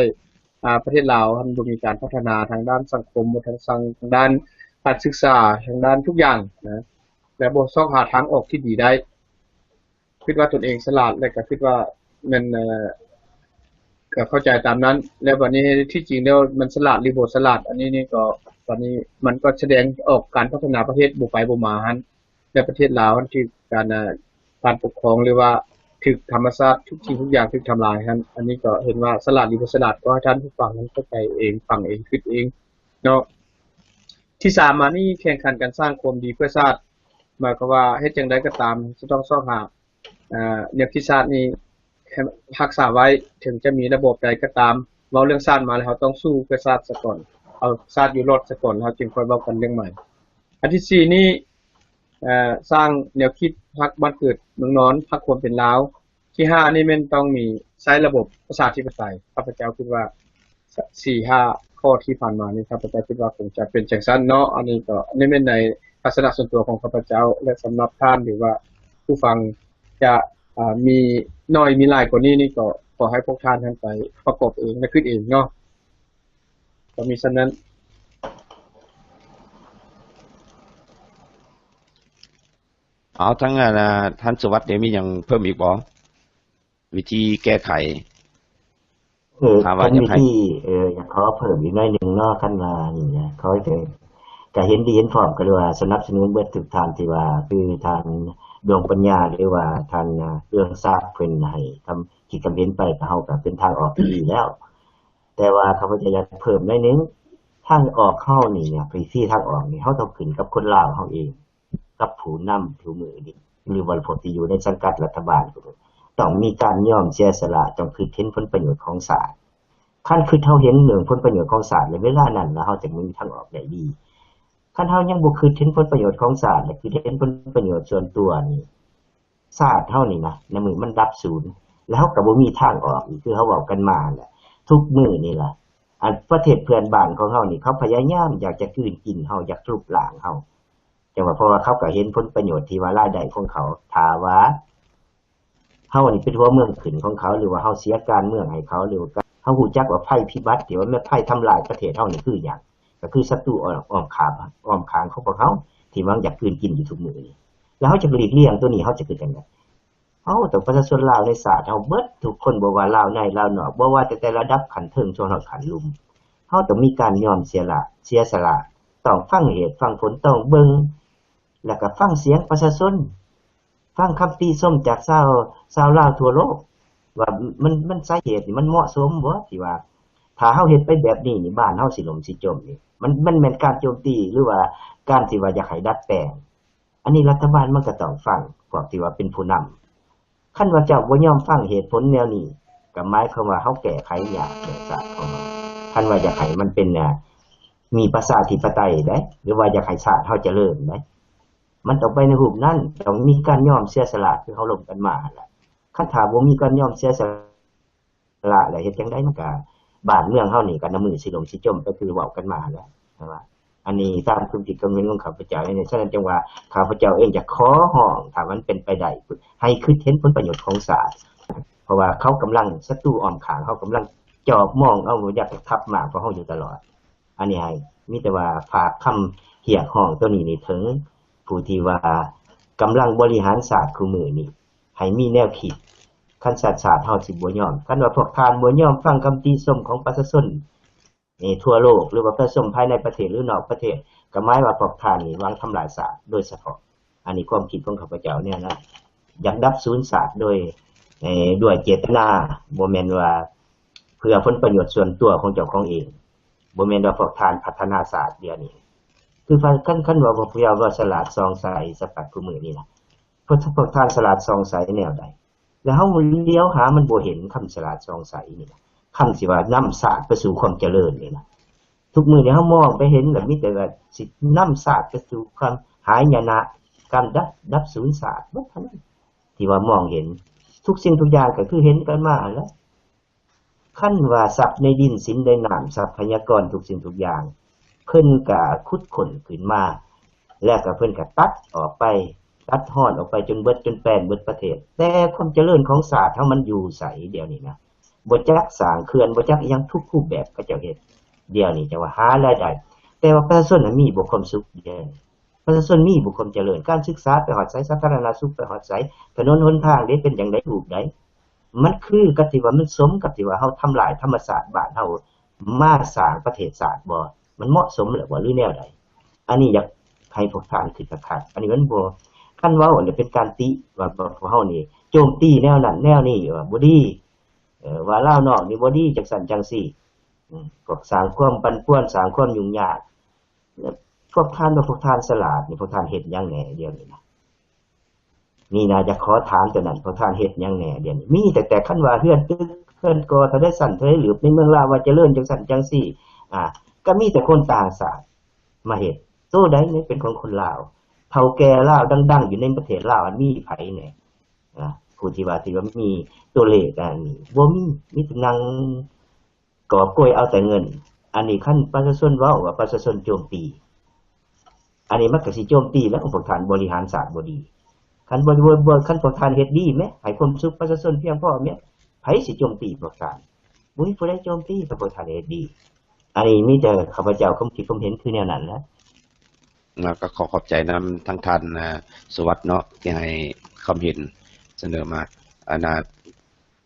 ອາ ປະເທດລາວຫັ້ນບໍ່ມີການພັດທະນາທາງດ້ານສັງຄົມ, ທາງສັງ ທາງດ້ານການສຶກສາ, ທາງດ້ານທຸກຢ່າງນະ ແລະ ບໍ່ຊອກຫາທາງອອກທີ່ດີໄດ້. ຄິດວ່າຕົນເອງສະຫຼາດ ແລະ ກໍຄິດວ່າແມ່ນ ເອີ ກໍເຂົ້າໃຈຕາມນັ້ນ. ແລ້ວບັດນີ້ທີ່ຈິງແລ້ວມັນສະຫຼາດ ຫຼື ບໍ່ສະຫຼາດ, ອັນນີ້ນີ້ກໍ ບັດນີ້ມັນກໍສະແດງອອກການພັດທະນາປະເທດບໍ່ໄປບໍ່ມາຫັ້ນ ແລະ ປະເທດລາວຫັ້ນຖືກການ ເອີ ການປົກຄອງ ຫຼືວ່າຖືກທຳມະຊາດ ທຸກສິ່ງທຸກຢ່າງຖືກທຳລາຍຫັ້ນ. ອັນນີ້ກໍເຫັນວ່າສະຫຼາດ ຫຼື ບໍ່ສະຫຼາດ ກໍໃຫ້ທ່ານຜູ້ຟັງຫັ້ນເຂົ້າໃຈເອງ, ຟັງເອງ, ຄິດເອງເນາະ. ທີສາມມານີ້ ແຂ່ງຂັນກັນສ້າງຄວາມດີເພື່ອຊາດ. ໝາຍຄວາມວ່າເຮັດຈັ່ງໃດກໍຕາມ ຈະຕ້ອງຊອກຫາ ເອີ ແນວຄິດຊາດນີ້ໃຫ້ຮັກສາໄວ້, ເຖິງຈະມີລະບອບໃດກໍຕາມ. ເວົ້າເລື່ອງຊາດມາແລ້ວ ເຮົາຕ້ອງສູ້ເພື່ອຊາດສາກ່ອນ, ເອົາຊາດຢູ່ລອດສາກ່ອນ ເຮົາຈຶ່ງຄ່ອຍເວົ້າກັນເລື່ອງໃໝ່. ອັນທີສີ່ນີ້ ເອີ ສ້າງແນວຄິດຮັກບ້ານເກີດເມືອງນອນ, ຮັກຄວາມເປັນລາວ. ທີຫ້ານີ້ແມ່ນຕ້ອງມີໃຊ້ລະບົບປະຊາທິປະໄຕ. ຂ້າພະເຈົ້າຄິດວ່າ ສ- ສີ່ຫ້າຂໍ້ທີ່ຜ່ານມານີ້ ຂ້າພະເຈົ້າຄິດວ່າຄົງຈະເປັນຈັ່ງຊັ້ນເນາະ. ອັນນີ້ກໍ ອັນນີ້ແມ່ນໃນທັດສະນະສ່ວນຕົວຂອງຂ້າພະເຈົ້າ ແລະ ສຳລັບທ່ານ ຫຼືວ່າຜູ້ຟັງຈະ ອາ ມີໜ້ອຍມີຫຼາຍກວ່ານີ້ນີ້ ກໍຂໍໃຫ້ພວກທ່ານຫັ້ນໄປປະກອບເອງ ແລະ ຄິດເອງເນາະ. ກໍມີສ່ຳນັ້ນ. ເອົາ ທາງ ອັນ ທ່ານສຸວັດ ມີຫຍັງເພີ່ມອີກບໍ່? ວິທີແກ້ໄຂ ເອີ ຖ້າວ່າ ຄັນ ຢາກໃຫ້ ວິທີ ເອີ ຢາກຂໍເພີ່ມອີກໜ້ອຍໜຶ່ງເນາະ ຄັນວ່ານີ້ນະ ຂໍໃຫ້ ກະເຫັນດີເຫັນພ້ອມ ກໍເລີຍວ່າສະໜັບສະໜູນເບິດທຸກທ່ານ ທີ່ວ່າຄືທ່ານດວງປັນຍາ ຫຼືວ່າທ່ານ ເຮືອງສັກ ເພິ່ນໃຫ້ຄຳຄິດຄຳເຫັນໄປ ກໍເຮົາກໍເປັນທາງອອກທີ່ດີແລ້ວ. ແຕ່ວ່າຂ້າພະເຈົ້າຢາກເພີ່ມໜ້ອຍໜຶ່ງ ທາງອອກເຮົານີ້ນະ ວິທີທາງອອກນີ້ ເຮົາຕ້ອງຂຶ້ນກັບຄົນລາວເຮົາເອງ ກັບຜູ້ນຳທຸກມື້ນີ້ ຫຼືວ່າພວກທີ່ຢູ່ໃນສັງກັດລັດຖະບານ ຕ້ອງມີການຍອມເສຍສະຫຼະ ຕ້ອງຄິດເຫັນຜົນປະໂຫຍດຂອງຊາດ. ຄັນຄິດເຮົາເຫັນເລື່ອງຜົນປະໂຫຍດຂອງຊາດ ແລ້ວເວລານັ້ນລະເຮົາຈະມີທາງອອກໄດ້ດີ. ຄັນເຮົາຍັງບໍ່ຄິດເຫັນຜົນປະໂຫຍດຂອງຊາດ ແລະ ຄິດເຫັນຜົນປະໂຫຍດສ່ວນຕົວນີ້ ຊາດເຮົານີ້ນະ ໃນມື້ມັນດັບສູນ ແລ້ວເຮົາກໍບໍ່ມີທາງອອກອີກ ຄືເຮົາເວົ້າກັນມາຫັ້ນແຫຼະ ທຸກມື້ນີ້ລະ. ອັນປະເທດເພື່ອນບ້ານຂອງເຮົານີ້ ເຂົາພະຍາຍາມຢາກຈະກືນກິນເຮົາ ຢາກຫຼຸບລ້າງເຮົາ ຈັ່ງວ່າ ເພາະວ່າເຂົາກໍເຫັນຜົນປະໂຫຍດທີ່ວ່າລາຍໄດ້ຂອງເຂົາ. ຖ້າວ່າເຮົານີ້ເປັນຫົວເມືອງຂຶ້ນຂອງເຂົາ ຫຼືວ່າເຮົາເສຍການເມືອງໃຫ້ເຂົາ ຫຼືວ່າເຮົາຮູ້ຈັກວ່າໄພພິບັດ ທີ່ວ່າແມ່ນໄພທຳລາຍປະເທດເຮົານີ້ຄືຫຍັງ ກໍຄືສັດຕູອ້ອມຂ້າງ ອ້ອມຂ້າງຂອງພວກເຮົາ ທີ່ຫວັງຢາກກືນກິນຢູ່ທຸກມື້ນີ້ ແລ້ວເຮົາຈະຫຼີກລ່ຽງໂຕນີ້ ເຮົາຈະເຮັດຈັ່ງໃດ? ເຮົາຕ້ອງປະຊາຊົນລາວໃນຊາດເຮົາເບິດທຸກຄົນ ບໍ່ວ່າລາວໃນລາວນອກ ບໍ່ວ່າແຕ່ ແຕ່ລະດັບຂັ້ນເທິງຈົນຮອດຂັ້ນລຸ່ມ ເຮົາຕ້ອງມີການຍອມເສຍລະ ເສຍສະຫຼະ ຕ້ອງຟັງເຫດຟັງຜົນ ຕ້ອງເບິ່ງ ແລ້ວກໍຟັງສຽງປະຊາຊົນ ຟັງຄຳຕິຊົມຈາກຊາວ ຊາວລາວທົ່ວໂລກ ວ່າມັນ ມັນສາເຫດນີ້ມັນເໝາະສົມບໍ່ ທີ່ວ່າ ຖ້າເຮົາເຮັດໄປແບບນີ້ນີ້ ບ້ານເຮົາຊິລົ້ມຊິຈົມນີ້ ມັນ ມັນແມ່ນການໂຈມຕີ ຫຼືວ່າການທີ່ວ່າຢາກໃຫ້ດັດແປງ. ອັນນີ້ລັດຖະບານມັນກໍຕ້ອງຟັງພວກທີ່ວ່າເປັນຜູ້ນຳ. ຄັນວ່າເຈົ້າບໍ່ຍອມຟັງເຫດຜົນແນວນີ້ ກໍໝາຍຄວາມວ່າເຮົາແກ້ໄຂຍາກເລື່ອງຊາດຂອງເຮົາ. ຄັນວ່າຢາກໃຫ້ມັນເປັນ ອາ ມີປະຊາທິປະໄຕໄດ໋ ຫຼືວ່າຢາກໃຫ້ຊາດເຮົາຈະເລີນໄດ໋ ມັນຕ້ອງໄປໃນຮູບນັ້ນ ຕ້ອງມີການຍອມເສຍສະຫຼະ ຄືເຮົາລົມກັນມາຫັ້ນລະ. ຄັນຖ້າບໍ່ມີການຍອມເສຍສະ ລະ ແລ້ວເຮັດຈັ່ງໃດມັນກະ ບ້ານເມືອງເຮົານີ້ກະນ້ຳມືຊິລົ້ມຊິຈົມ ກໍຄືເວົ້າກັນມາຫັ້ນແຫຼະ ແຕ່ວ່າ ອັນນີ້ຕາມຄວາມຄິດຄວາມເຫັນຂອງຂ້າພະເຈົ້າເອງ. ສະນັ້ນຈຶ່ງວ່າ ຂ້າພະເຈົ້າເອງຈະຂໍຮ້ອງ ຖ້າມັນເປັນໄປໄດ້ ໃຫ້ຄິດເຫັນຜົນປະໂຫຍດຂອງຊາດ ເພາະວ່າເຂົາກຳລັງ ສັດຕູອ້ອມຂ້າງເຮົາກຳລັງຈອບມອງເອົາ ຢາກຈະທັບມ້າງພວກເຮົາຢູ່ຕະຫຼອດ. ອັນນີ້ໃຫ້ ມີແຕ່ວ່າຝາກຄຳຮຽກຮ້ອງໂຕນີ້ນີ້ເຖິງຜູ້ທີ່ວ່າກຳລັງບໍລິຫານຊາດຄູ່ມື້ນີ້ ໃຫ້ມີແນວຄິດ. ຄັນຊາດ ຊາດເຮົາຊິບໍ່ຍອມ ຄັນວ່າພວກທ່ານບໍ່ຍອມຟັງຄຳຕິຊົມຂອງປະຊາຊົນ ເອີ ທົ່ວໂລກ ຫຼືວ່າປະຊາຊົນພາຍໃນປະເທດ ຫຼືນອກປະເທດ ກໍໝາຍວ່າພວກທ່ານນີ້ຫວັງທຳລາຍຊາດໂດຍສະເພາະ. ອັນນີ້ຄວາມຄິດຂອງຂ້າພະເຈົ້າແນວນັ້ນ ຢາກດັບສູນຊາດໂດຍ ເອີ ດ້ວຍເຈດຕະນາ ບໍ່ແມ່ນວ່າເພື່ອຜົນປະໂຫຍດສ່ວນຕົວຂອງເຈົ້າຂອງເອງ. ບໍ່ແມ່ນວ່າພວກທ່ານພັດທະນາຊາດດຽວນີ້ ຄື ຄັນ ຄັນວ່າພວກເຈົ້າວ່າສະຫຼາດສ່ອງໃສສະປັດຄູ່ມື້ນີ້ນະ ພວກ ພວກທ່ານສະຫຼາດສ່ອງໃສແນວໃດ? ແລ້ວເຮົາຫຼຽວຫາມັນບໍ່ເຫັນຄຳສະຫຼາດສ່ອງໃສນີ້ນະ ຄຳທີ່ວ່ານຳຊາດໄປສູ່ຄວາມຈະເລີນນີ້ນະ. ທຸກມື້ນີ້ເຮົາມອງໄປເຫັນ ແລ້ວມີແຕ່ວ່າຊິນຳຊາດໄປສູ່ຄວາມຫາຍະນະ ການດັບ ດັບສູນຊາດໝົດເທົ່ານັ້ນ ທີ່ວ່າມອງເຫັນ. ທຸກສິ່ງທຸກຢ່າງກໍຄືເຫັນກັນມາຫັ້ນແຫຼະ. ຄັນວ່າຊັບໃນດິນ ສິນໃນນ້ຳ ຊັບພະຍາກອນທຸກສິ່ງທຸກຢ່າງ ເພິ່ນກະຂຸດຄົ້ນຂຶ້ນມາ ແລ້ວກະເພິ່ນກະຕັດອອກໄປ ຕັດຮອນອອກໄປຈົນເບິດ ຈົນແປນເບິດປະເທດ. ແຕ່ຄວາມຈະເລີນຂອງຊາດເຮົາມັນຢູ່ໃສດຽວນີ້ນະ? ບໍ່ຈັກສ້າງເຂື່ອນ ບໍ່ຈັກອີ່ຫຍັງ ທຸກຮູບແບບເຂົາເຈົ້າເຮັດ. ດຽວນີ້ຈັ່ງວ່າຫາລາຍໄດ້ ແຕ່ວ່າປະຊາຊົນນະມີບໍ່ຄວາມສຸກດຽວນີ້? ປະຊາຊົນມີບໍ່ຄວາມຈະເລີນ? ການສຶກສາໄປຮອດໃສ? ສາທາລະນະສຸກໄປຮອດໃສ? ຖະໜົນຫົນທາງເດ້ ເປັນຈັ່ງໃດ? ຮູບໃດ? ມັນຄືກັບທີ່ວ່າ ມັນສົມກັບທີ່ວ່າເຮົາທຳລາຍທຳມະຊາດບ້ານເຮົາ ມາສ້າງປະເທດຊາດບໍ່? ມັນເໝາະສົມແລ້ວບໍ່ ຫຼືແນວໃດ? ອັນນີ້ຢາກໃຫ້ພວກທ່ານຄິດຄັກໆ. ອັນນີ້ມັນບໍ່ ຄັນເວົ້າແລ້ວເປັນການຕິວ່າ ວ່າພວກເຮົານີ້ໂຈມຕີແນວນັ້ນແນວນີ້ ວ່າບໍ່ດີ ເອີ ວ່າລາວນອກນີ້ບໍ່ດີ ຈັ່ງຊັ້ນຈັ່ງຊີ້ ອືມ ພວກສ້າງຄວາມປັ່ນປ່ວນ ສ້າງຄວາມຫຍຸ້ງຍາກ. ແລ້ວພວກທ່ານວ່າພວກທ່ານສະຫຼາດນີ້ ພວກທ່ານເຮັດຫຍັງແດ່ດຽວນີ້ນະ? ນີ້ນະ ຢາກຂໍຖາມຕົວນັ້ນ ພວກທ່ານເຮັດຫຍັງແດ່ດຽວນີ້? ມີແຕ່ ແຕ່ຄັນວ່າເຮືອນຕຶກເຮືອນກໍ່ເທົ່າໃດຊັ້ນເທົ່າໃດ ຫຼືໃນເມືອງລາວວ່າຈະເລີນຈັ່ງຊັ້ນຈັ່ງຊີ້ ອາ ກໍມີແຕ່ຄົນຕ່າງຊາດມາເຮັດ. ໂຕໃດນີ້ເປັນຂອງຄົນລາວ? ເຖົ້າແກ່ລາວດັງໆຢູ່ໃນປະເທດລາວ ອັນມີໃຜແດ່? ອາ ຜູ້ທີ່ວ່າ ທີ່ວ່າມີຕົວເລກອັນນີ້ ບໍ່ມີ ມີແຕ່ນັ່ງ ກອບໂກຍເອົາແຕ່ເງິນ. ອັນນີ້ຄັນປະຊາຊົນເວົ້າວ່າປະຊາຊົນໂຈມຕີ ອັນນີ້ມັນກໍຊິໂຈມຕີແລ້ວ ພວກທ່ານບໍລິຫານຊາດບໍ່ດີ. ຄັນບໍ່ ບໍ່ ບໍ່ ຄັນພວກທ່ານເຮັດດີແມ ໃຫ້ຄວາມສຸກປະຊາຊົນພຽງພໍແມ ໃຜຊິໂຈມຕີພວກທ່ານ? ບໍ່ມີຜູ້ໃດໂຈມຕີ ຖ້າພວກທ່ານເຮັດດີ. ອັນນີ້ມີແຕ່ຂ້າພະເຈົ້າຄວາມຄິດຄວາມເຫັນຄືແນວນັ້ນແຫຼະ. ແລ້ວກໍຂໍຂອບໃຈນຳທັງທ່ານ ອາ ສຸວັດເນາະ ທີ່ໃຫ້ຄຳເຫັນສະເໜີມາ. ອັນນ່າ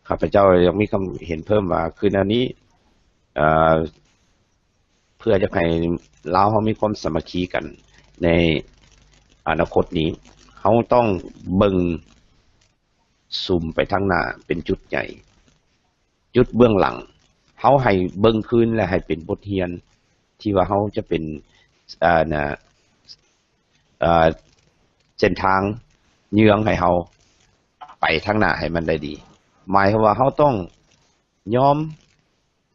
ຂ້າພະເຈົ້າຍັງມີຄຳເຫັນເພີ່ມວ່າ ຄືແນວນີ້ ເອີ ເພື່ອຢາກໃຫ້ລາວເຮົາມີຄວາມສາມັກຄີກັນໃນອະນາຄົດນີ້ ເຮົາຕ້ອງເບິ່ງຊູມໄປທາງໜ້າເປັນຈຸດໃຫຍ່. ຈຸດເບື້ອງຫຼັງ ເຮົາໃຫ້ເບິ່ງຄືນ ແລະ ໃຫ້ເປັນບົດຮຽນທີ່ວ່າເຮົາຈະເປັນ ເອີ ນະ ເອີ ເສັ້ນທາງເຍືອງໃຫ້ເຮົາໄປທາງໜ້າໃຫ້ມັນໄດ້ດີ. ໝາຍຄວາມວ່າເຮົາຕ້ອງຍອມ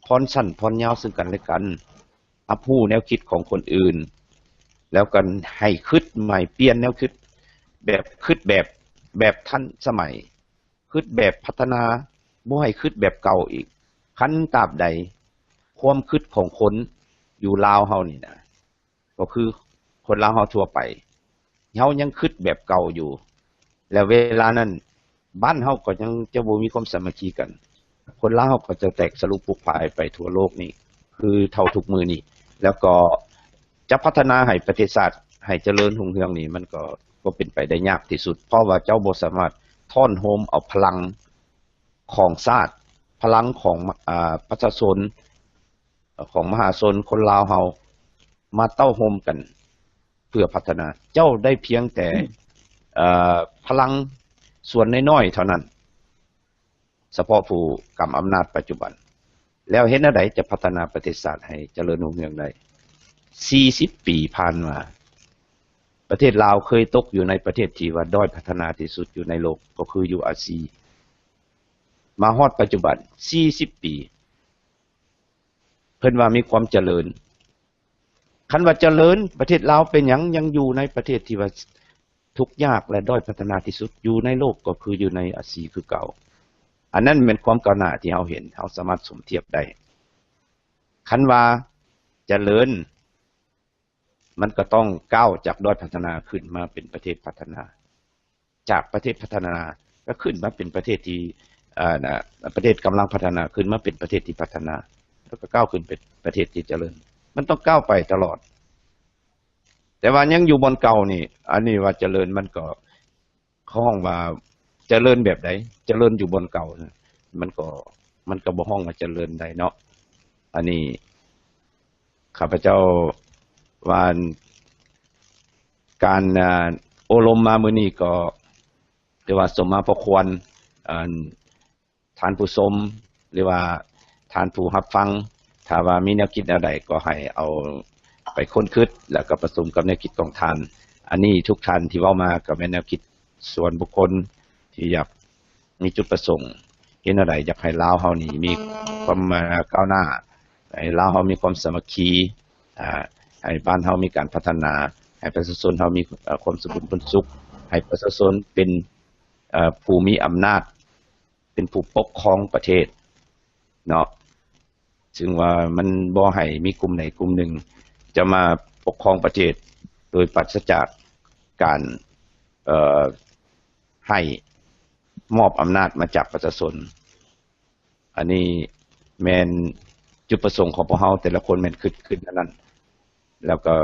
ຜ່ອນສັ້ນຜ່ອນຍາວເຊິ່ງກັນແລະກັນ, ຮັບຮູ້ແນວຄິດຂອງຄົນອື່ນ, ແລ້ວກໍໃຫ້ຄິດໃໝ່, ປ່ຽນແນວຄິດ, ແບບຄິດແບບ, ແບບທັນສະໄໝ, ຄິດແບບພັດທະນາ, ບໍ່ໃຫ້ຄິດແບບເກົ່າອີກ. ຄັນຕາບໃດຄວາມຄິດຂອງຄົນຢູ່ລາວເຮົານີ້ນະ ກໍຄືຄົນລາວເຮົາທົ່ວໄປ ເຮົາຍັງຄິດແບບເກົ່າຢູ່ ແລ້ວເວລານັ້ນບ້ານເຮົາກໍຍັງຈະບໍ່ມີຄວາມສາມັກຄີກັນ, ຄົນລາວເຮົາກໍຈະແຕກສະຫຼຸບປຸກພາຍໄປທົ່ວໂລກນີ້ ຄືເທົ່າທຸກມື້ນີ້. ແລ້ວກໍຈະພັດທະນາໃຫ້ປະເທດຊາດໃຫ້ຈະເລີນຮຸ່ງເຮືອງນີ້ ມັນກໍ ກໍເປັນໄປໄດ້ຍາກທີ່ສຸດ, ເພາະວ່າເຈົ້າບໍ່ສາມາດທ້ອນໂຮມເອົາພະລັງຂອງຊາດ, ພະລັງຂອງ ອາ ປະຊາຊົນ, ຂອງມະຫາຊົນຄົນລາວເຮົາມາເຕົ້າໂຮມກັນເພື່ອພັດທະນາ. ເຈົ້າໄດ້ພຽງແຕ່ ເອີ ພະລັງສ່ວນນ້ອຍໆເທົ່ານັ້ນ, ສະເພາະຜູ້ກຳອຳນາດປັດຈຸບັນ. ແລ້ວເຮັດແນວໃດຈະພັດທະນາປະເທດຊາດໃຫ້ຈະເລີນຮຸ່ງເຮືອງໄດ້? ສີ່ສິບປີຜ່ານມາ, ປະເທດລາວເຄີຍຕົກຢູ່ໃນປະເທດທີ່ວ່າດ້ອຍພັດທະນາທີ່ສຸດຢູ່ໃນໂລກ, ກໍຄືຢູ່ອາຊີ. ມາຮອດປັດຈຸບັນ ສີ່ສິບປີ ເພິ່ນວ່າມີຄວາມຈະເລີນ. ຄັນວ່າຈະເລີນ, ປະເທດລາວເປັນຫຍັງຍັງຢູ່ໃນປະເທດທີ່ວ່າທຸກຍາກ ແລະ ດ້ອຍພັດທະນາທີ່ສຸດຢູ່ໃນໂລກ? ກໍຄືຢູ່ໃນອາຊີຄືເກົ່າ. ອັນນັ້ນແມ່ນຄວາມກ້າວໜ້າທີ່ເຮົາເຫັນ, ເຮົາສາມາດສົມທຽບໄດ້. ຄັນວ່າຈະເລີນ, ມັນກໍຕ້ອງກ້າວຈາກດ້ອຍພັດທະນາຂຶ້ນມາເປັນປະເທດພັດທະນາ, ຈາກປະເທດພັດທະນາກໍຂຶ້ນມາເປັນປະເທດທີ່ ເອີ ນະ ປະເທດກຳລັງພັດທະນາ ຂຶ້ນມາເປັນປະເທດທີ່ພັດທະນາ ແລ້ວກໍກ້າວຂຶ້ນເປັນປະເທດທີ່ຈະເລີນ. ມັນຕ້ອງກ້າວໄປຕະຫຼອດ. ແຕ່ວ່າຍັງຢູ່ບ່ອນເກົ່ານີ້, ອັນນີ້ວ່າຈະເລີນ ມັນກໍ ເຂົາຮ້ອງວ່າຈະເລີນແບບໃດ? ຈະເລີນຢູ່ບ່ອນເກົ່ານະ ມັນກໍ ມັນກໍບໍ່ຮ້ອງວ່າຈະເລີນໄດ້ເນາະ. ອັນນີ້ຂ້າພະເຈົ້າວ່າ ການ ອາ ໂອ້ລົມມາມື້ນີ້ກໍຖືວ່າສົມມາພາຄວນ. ອັນ ທ່ານຜູ້ຊົມ ຫຼືວ່າທ່ານຜູ້ຮັບຟັງ, ຖ້າວ່າມີແນວຄິດແນວໃດກໍໃຫ້ເອົາໄປຄົ້ນຄຶດ ແລ້ວກໍປະສົມກັບແນວຄິດຂອງທ່ານ. ອັນນີ້ທຸກທ່ານທີ່ເວົ້າມາກໍແມ່ນແນວຄິດສ່ວນບຸກຄົນທີ່ຢາກມີຈຸດປະສົງເຮັດແນວໃດ ຢາກໃຫ້ລາວເຮົານີ້ມີຄວາມ ເອີ ກ້າວໜ້າ, ໃຫ້ລາວເຮົາມີຄວາມສາມັກຄີ, ອາ ໃຫ້ບ້ານເຮົາມີການພັດທະນາ, ໃຫ້ປະຊາຊົນເຮົາມີ ເອີ ຄວາມສະຫງົບເປັນສຸກ, ໃຫ້ປະຊາຊົນເປັນ ເອີ ຜູ້ມີອຳນາດ ເປັນຜູ້ປົກຄອງປະເທດເນາະ, ຊຶ່ງວ່າມັນບໍ່ໃຫ້ມີກຸ່ມໃດກຸ່ມໜຶ່ງຈະມາປົກຄອງປະເທດໂດຍປາສະຈາກການ ເອີ ໃຫ້ມອບອຳນາດມາຈາກປະຊາຊົນ. ອັນນີ້ແມ່ນຈຸດປະສົງຂອງພວກເຮົາ ແຕ່ລະຄົນແມ່ນຄິດຂຶ້ນອັນນັ້ນ, ແລ້ວກໍ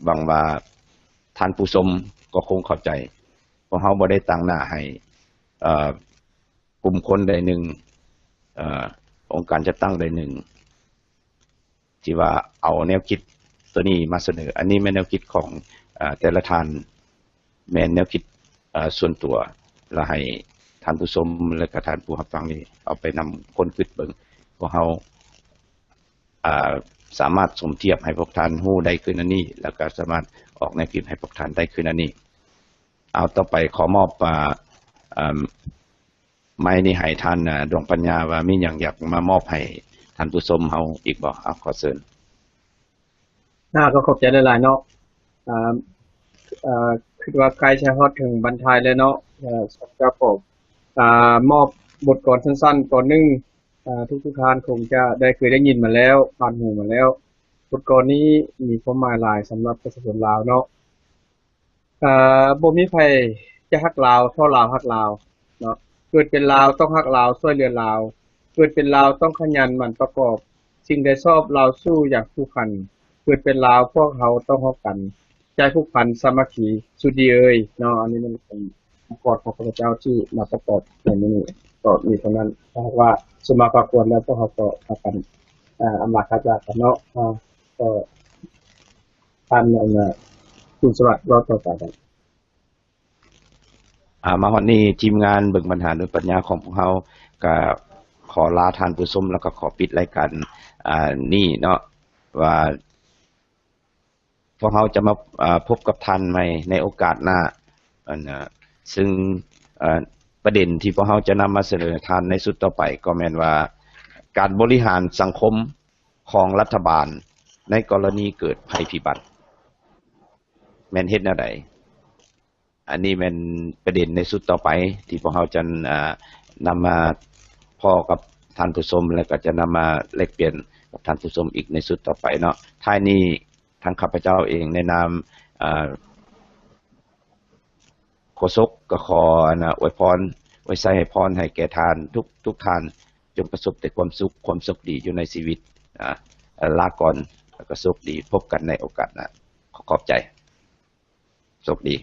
ຫວັງວ່າທ່ານຜູ້ຊົມກໍຄົງເຂົ້າໃຈ. ພວກເຮົາບໍ່ໄດ້ຕາງໜ້າໃຫ້ ເອີ ກຸ່ມຄົນໃດໜຶ່ງ, ເອີ ອົງການຈັດຕັ້ງໃດໜຶ່ງ ທີ່ວ່າເອົາແນວຄິດຕົວນີ້ມາສະເໜີ. ອັນນີ້ແມ່ນແນວຄິດຂອງ ເອີ ແຕ່ລະທ່ານ, ແມ່ນແນວຄິດ ເອີ ສ່ວນຕົວ, ແລະ ໃຫ້ທ່ານຜູ້ຊົມ ແລະ ກະທ່ານຜູ້ຮັບຟັງນີ້ເອົາໄປນຳຄົ້ນຄຶດເບິ່ງ. ພວກເຮົາ ເອີ ສາມາດສົມທຽບໃຫ້ພວກທ່ານຮູ້ໄດ້ຄືນອັນນີ້, ແລ້ວກໍສາມາດອອກແນວຄິດໃຫ້ພວກທ່ານໄດ້ຄືນອັນນີ້. ເອົາ ຕໍ່ໄປຂໍມອບ ເອີ ເອີ ໄມນີ້ໃຫ້ທ່ານ ອາ ດວງປັນຍາ ວ່າມີຫຍັງຢາກມາມອບໃຫ້ທ່ານຜູ້ຊົມເຮົາອີກບໍ່? ເອົາ ຂໍເຊີນ. ອາ ກໍຂອບໃຈຫຼາຍໆເນາະ. ອາ ອາ ຄິດວ່າໃກ້ຈະຮອດເຖິງບັ້ນທ້າຍແລ້ວເນາະ. ອາ ຂ້າພະເຈົ້າຂໍ ອາ ມອບບົດກອນສັ້ນໆ ກ່ອນໜຶ່ງ. ອາ ທຸກໆທ່ານຄົງຈະໄດ້ເຄີຍໄດ້ຍິນມາແລ້ວ, ຜ່ານຫູມາແລ້ວ. ບົດກອນນີ້ມີຄວາມໝາຍຫຼາຍສຳລັບປະຊາຊົນລາວເນາະ. ເອີ ບໍ່ມີໃຜຈະຮັກລາວເທົ່າລາວຮັກລາວເນາະ. ເກີດເປັນລາວຕ້ອງຮັກລາວ ຊ່ວຍເຫຼືອລາວ. ເກີດເປັນລາວຕ້ອງຂະຫຍັນໝັ່ນປະກອບ. ສິ່ງໃດຊອບລາວສູ້ຢ່າງຜູ້ຂັນ. ເກີດເປັນລາວພວກເຮົາຕ້ອງຮັບກັນ. ໃຈຜູກພັນສາມັກຄີສຸດດີເອີຍເນາະ. ອັນນີ້ແມ່ນຄຳຂອບຂອງຂ້າພະເຈົ້າທີ່ມາປະກອບໃນມື້ນີ້ ກໍມີເທົ່ານັ້ນ. ຖ້າຫາກວ່າສົມມາພາຄວນແລ້ວ ພວກເຮົາກໍພາກັນ ອາ ອຳລາພາຈາກກັນເນາະ. ອາ ກໍທ່ານ ອັນ ຄຸນສະຫວັດ ເວົ້າຕໍ່ໄປໄດ້. ອາ ມາຮອດນີ້ ທີມງານເບິ່ງບັນຫາດ້ວຍປັນຍາຂອງພວກເຮົາ ກໍຂໍລາທ່ານຜູ້ຊົມ ແລ້ວກໍຂໍປິດລາຍການ ອາ ນີ້ເນາະ ວ່າ ພວກເຮົາຈະມາ ເອີ ພົບກັບທ່ານໃໝ່ໃນໂອກາດໜ້າ. ອັນ ເຊິ່ງ ເອີ ປະເດັນທີ່ພວກເຮົາຈະນຳມາສະເໜີທ່ານໃນຊຸດຕໍ່ໄປ ກໍແມ່ນວ່າ ການບໍລິຫານສັງຄົມຂອງລັດຖະບານໃນກໍລະນີເກີດໄພພິບັດ ແມ່ນເຮັດແນວໃດ? ອັນນີ້ແມ່ນປະເດັນໃນຊຸດຕໍ່ໄປ ທີ່ພວກເຮົາຈະ ອາ ນຳມາພໍ້ກັບທ່ານຜູ້ຊົມ ແລະ ກໍຈະນຳມາແລກປ່ຽນກັບທ່ານຜູ້ຊົມອີກໃນຊຸດຕໍ່ໄປເນາະ. ທ້າຍນີ້ ທາງຂ້າພະເຈົ້າເອງໃນນາມ ອາ ໂຄສົກ ກໍຂໍ ອັນ ອວຍພອນ ອວຍໄຊໃຫ້ພອນໃຫ້ແກ່ທ່ານທຸກ ທຸກທ່ານ ຈົ່ງປະສົບແຕ່ຄວາມສຸກ ຄວາມໂຊກດີຢູ່ໃນຊີວິດ. ອາ ລາກ່ອນ ແລ້ວກໍໂຊກດີ ພົບກັນໃນໂອກາດໜ້າ. ຂໍຂອບໃຈ. ໂຊກດີ.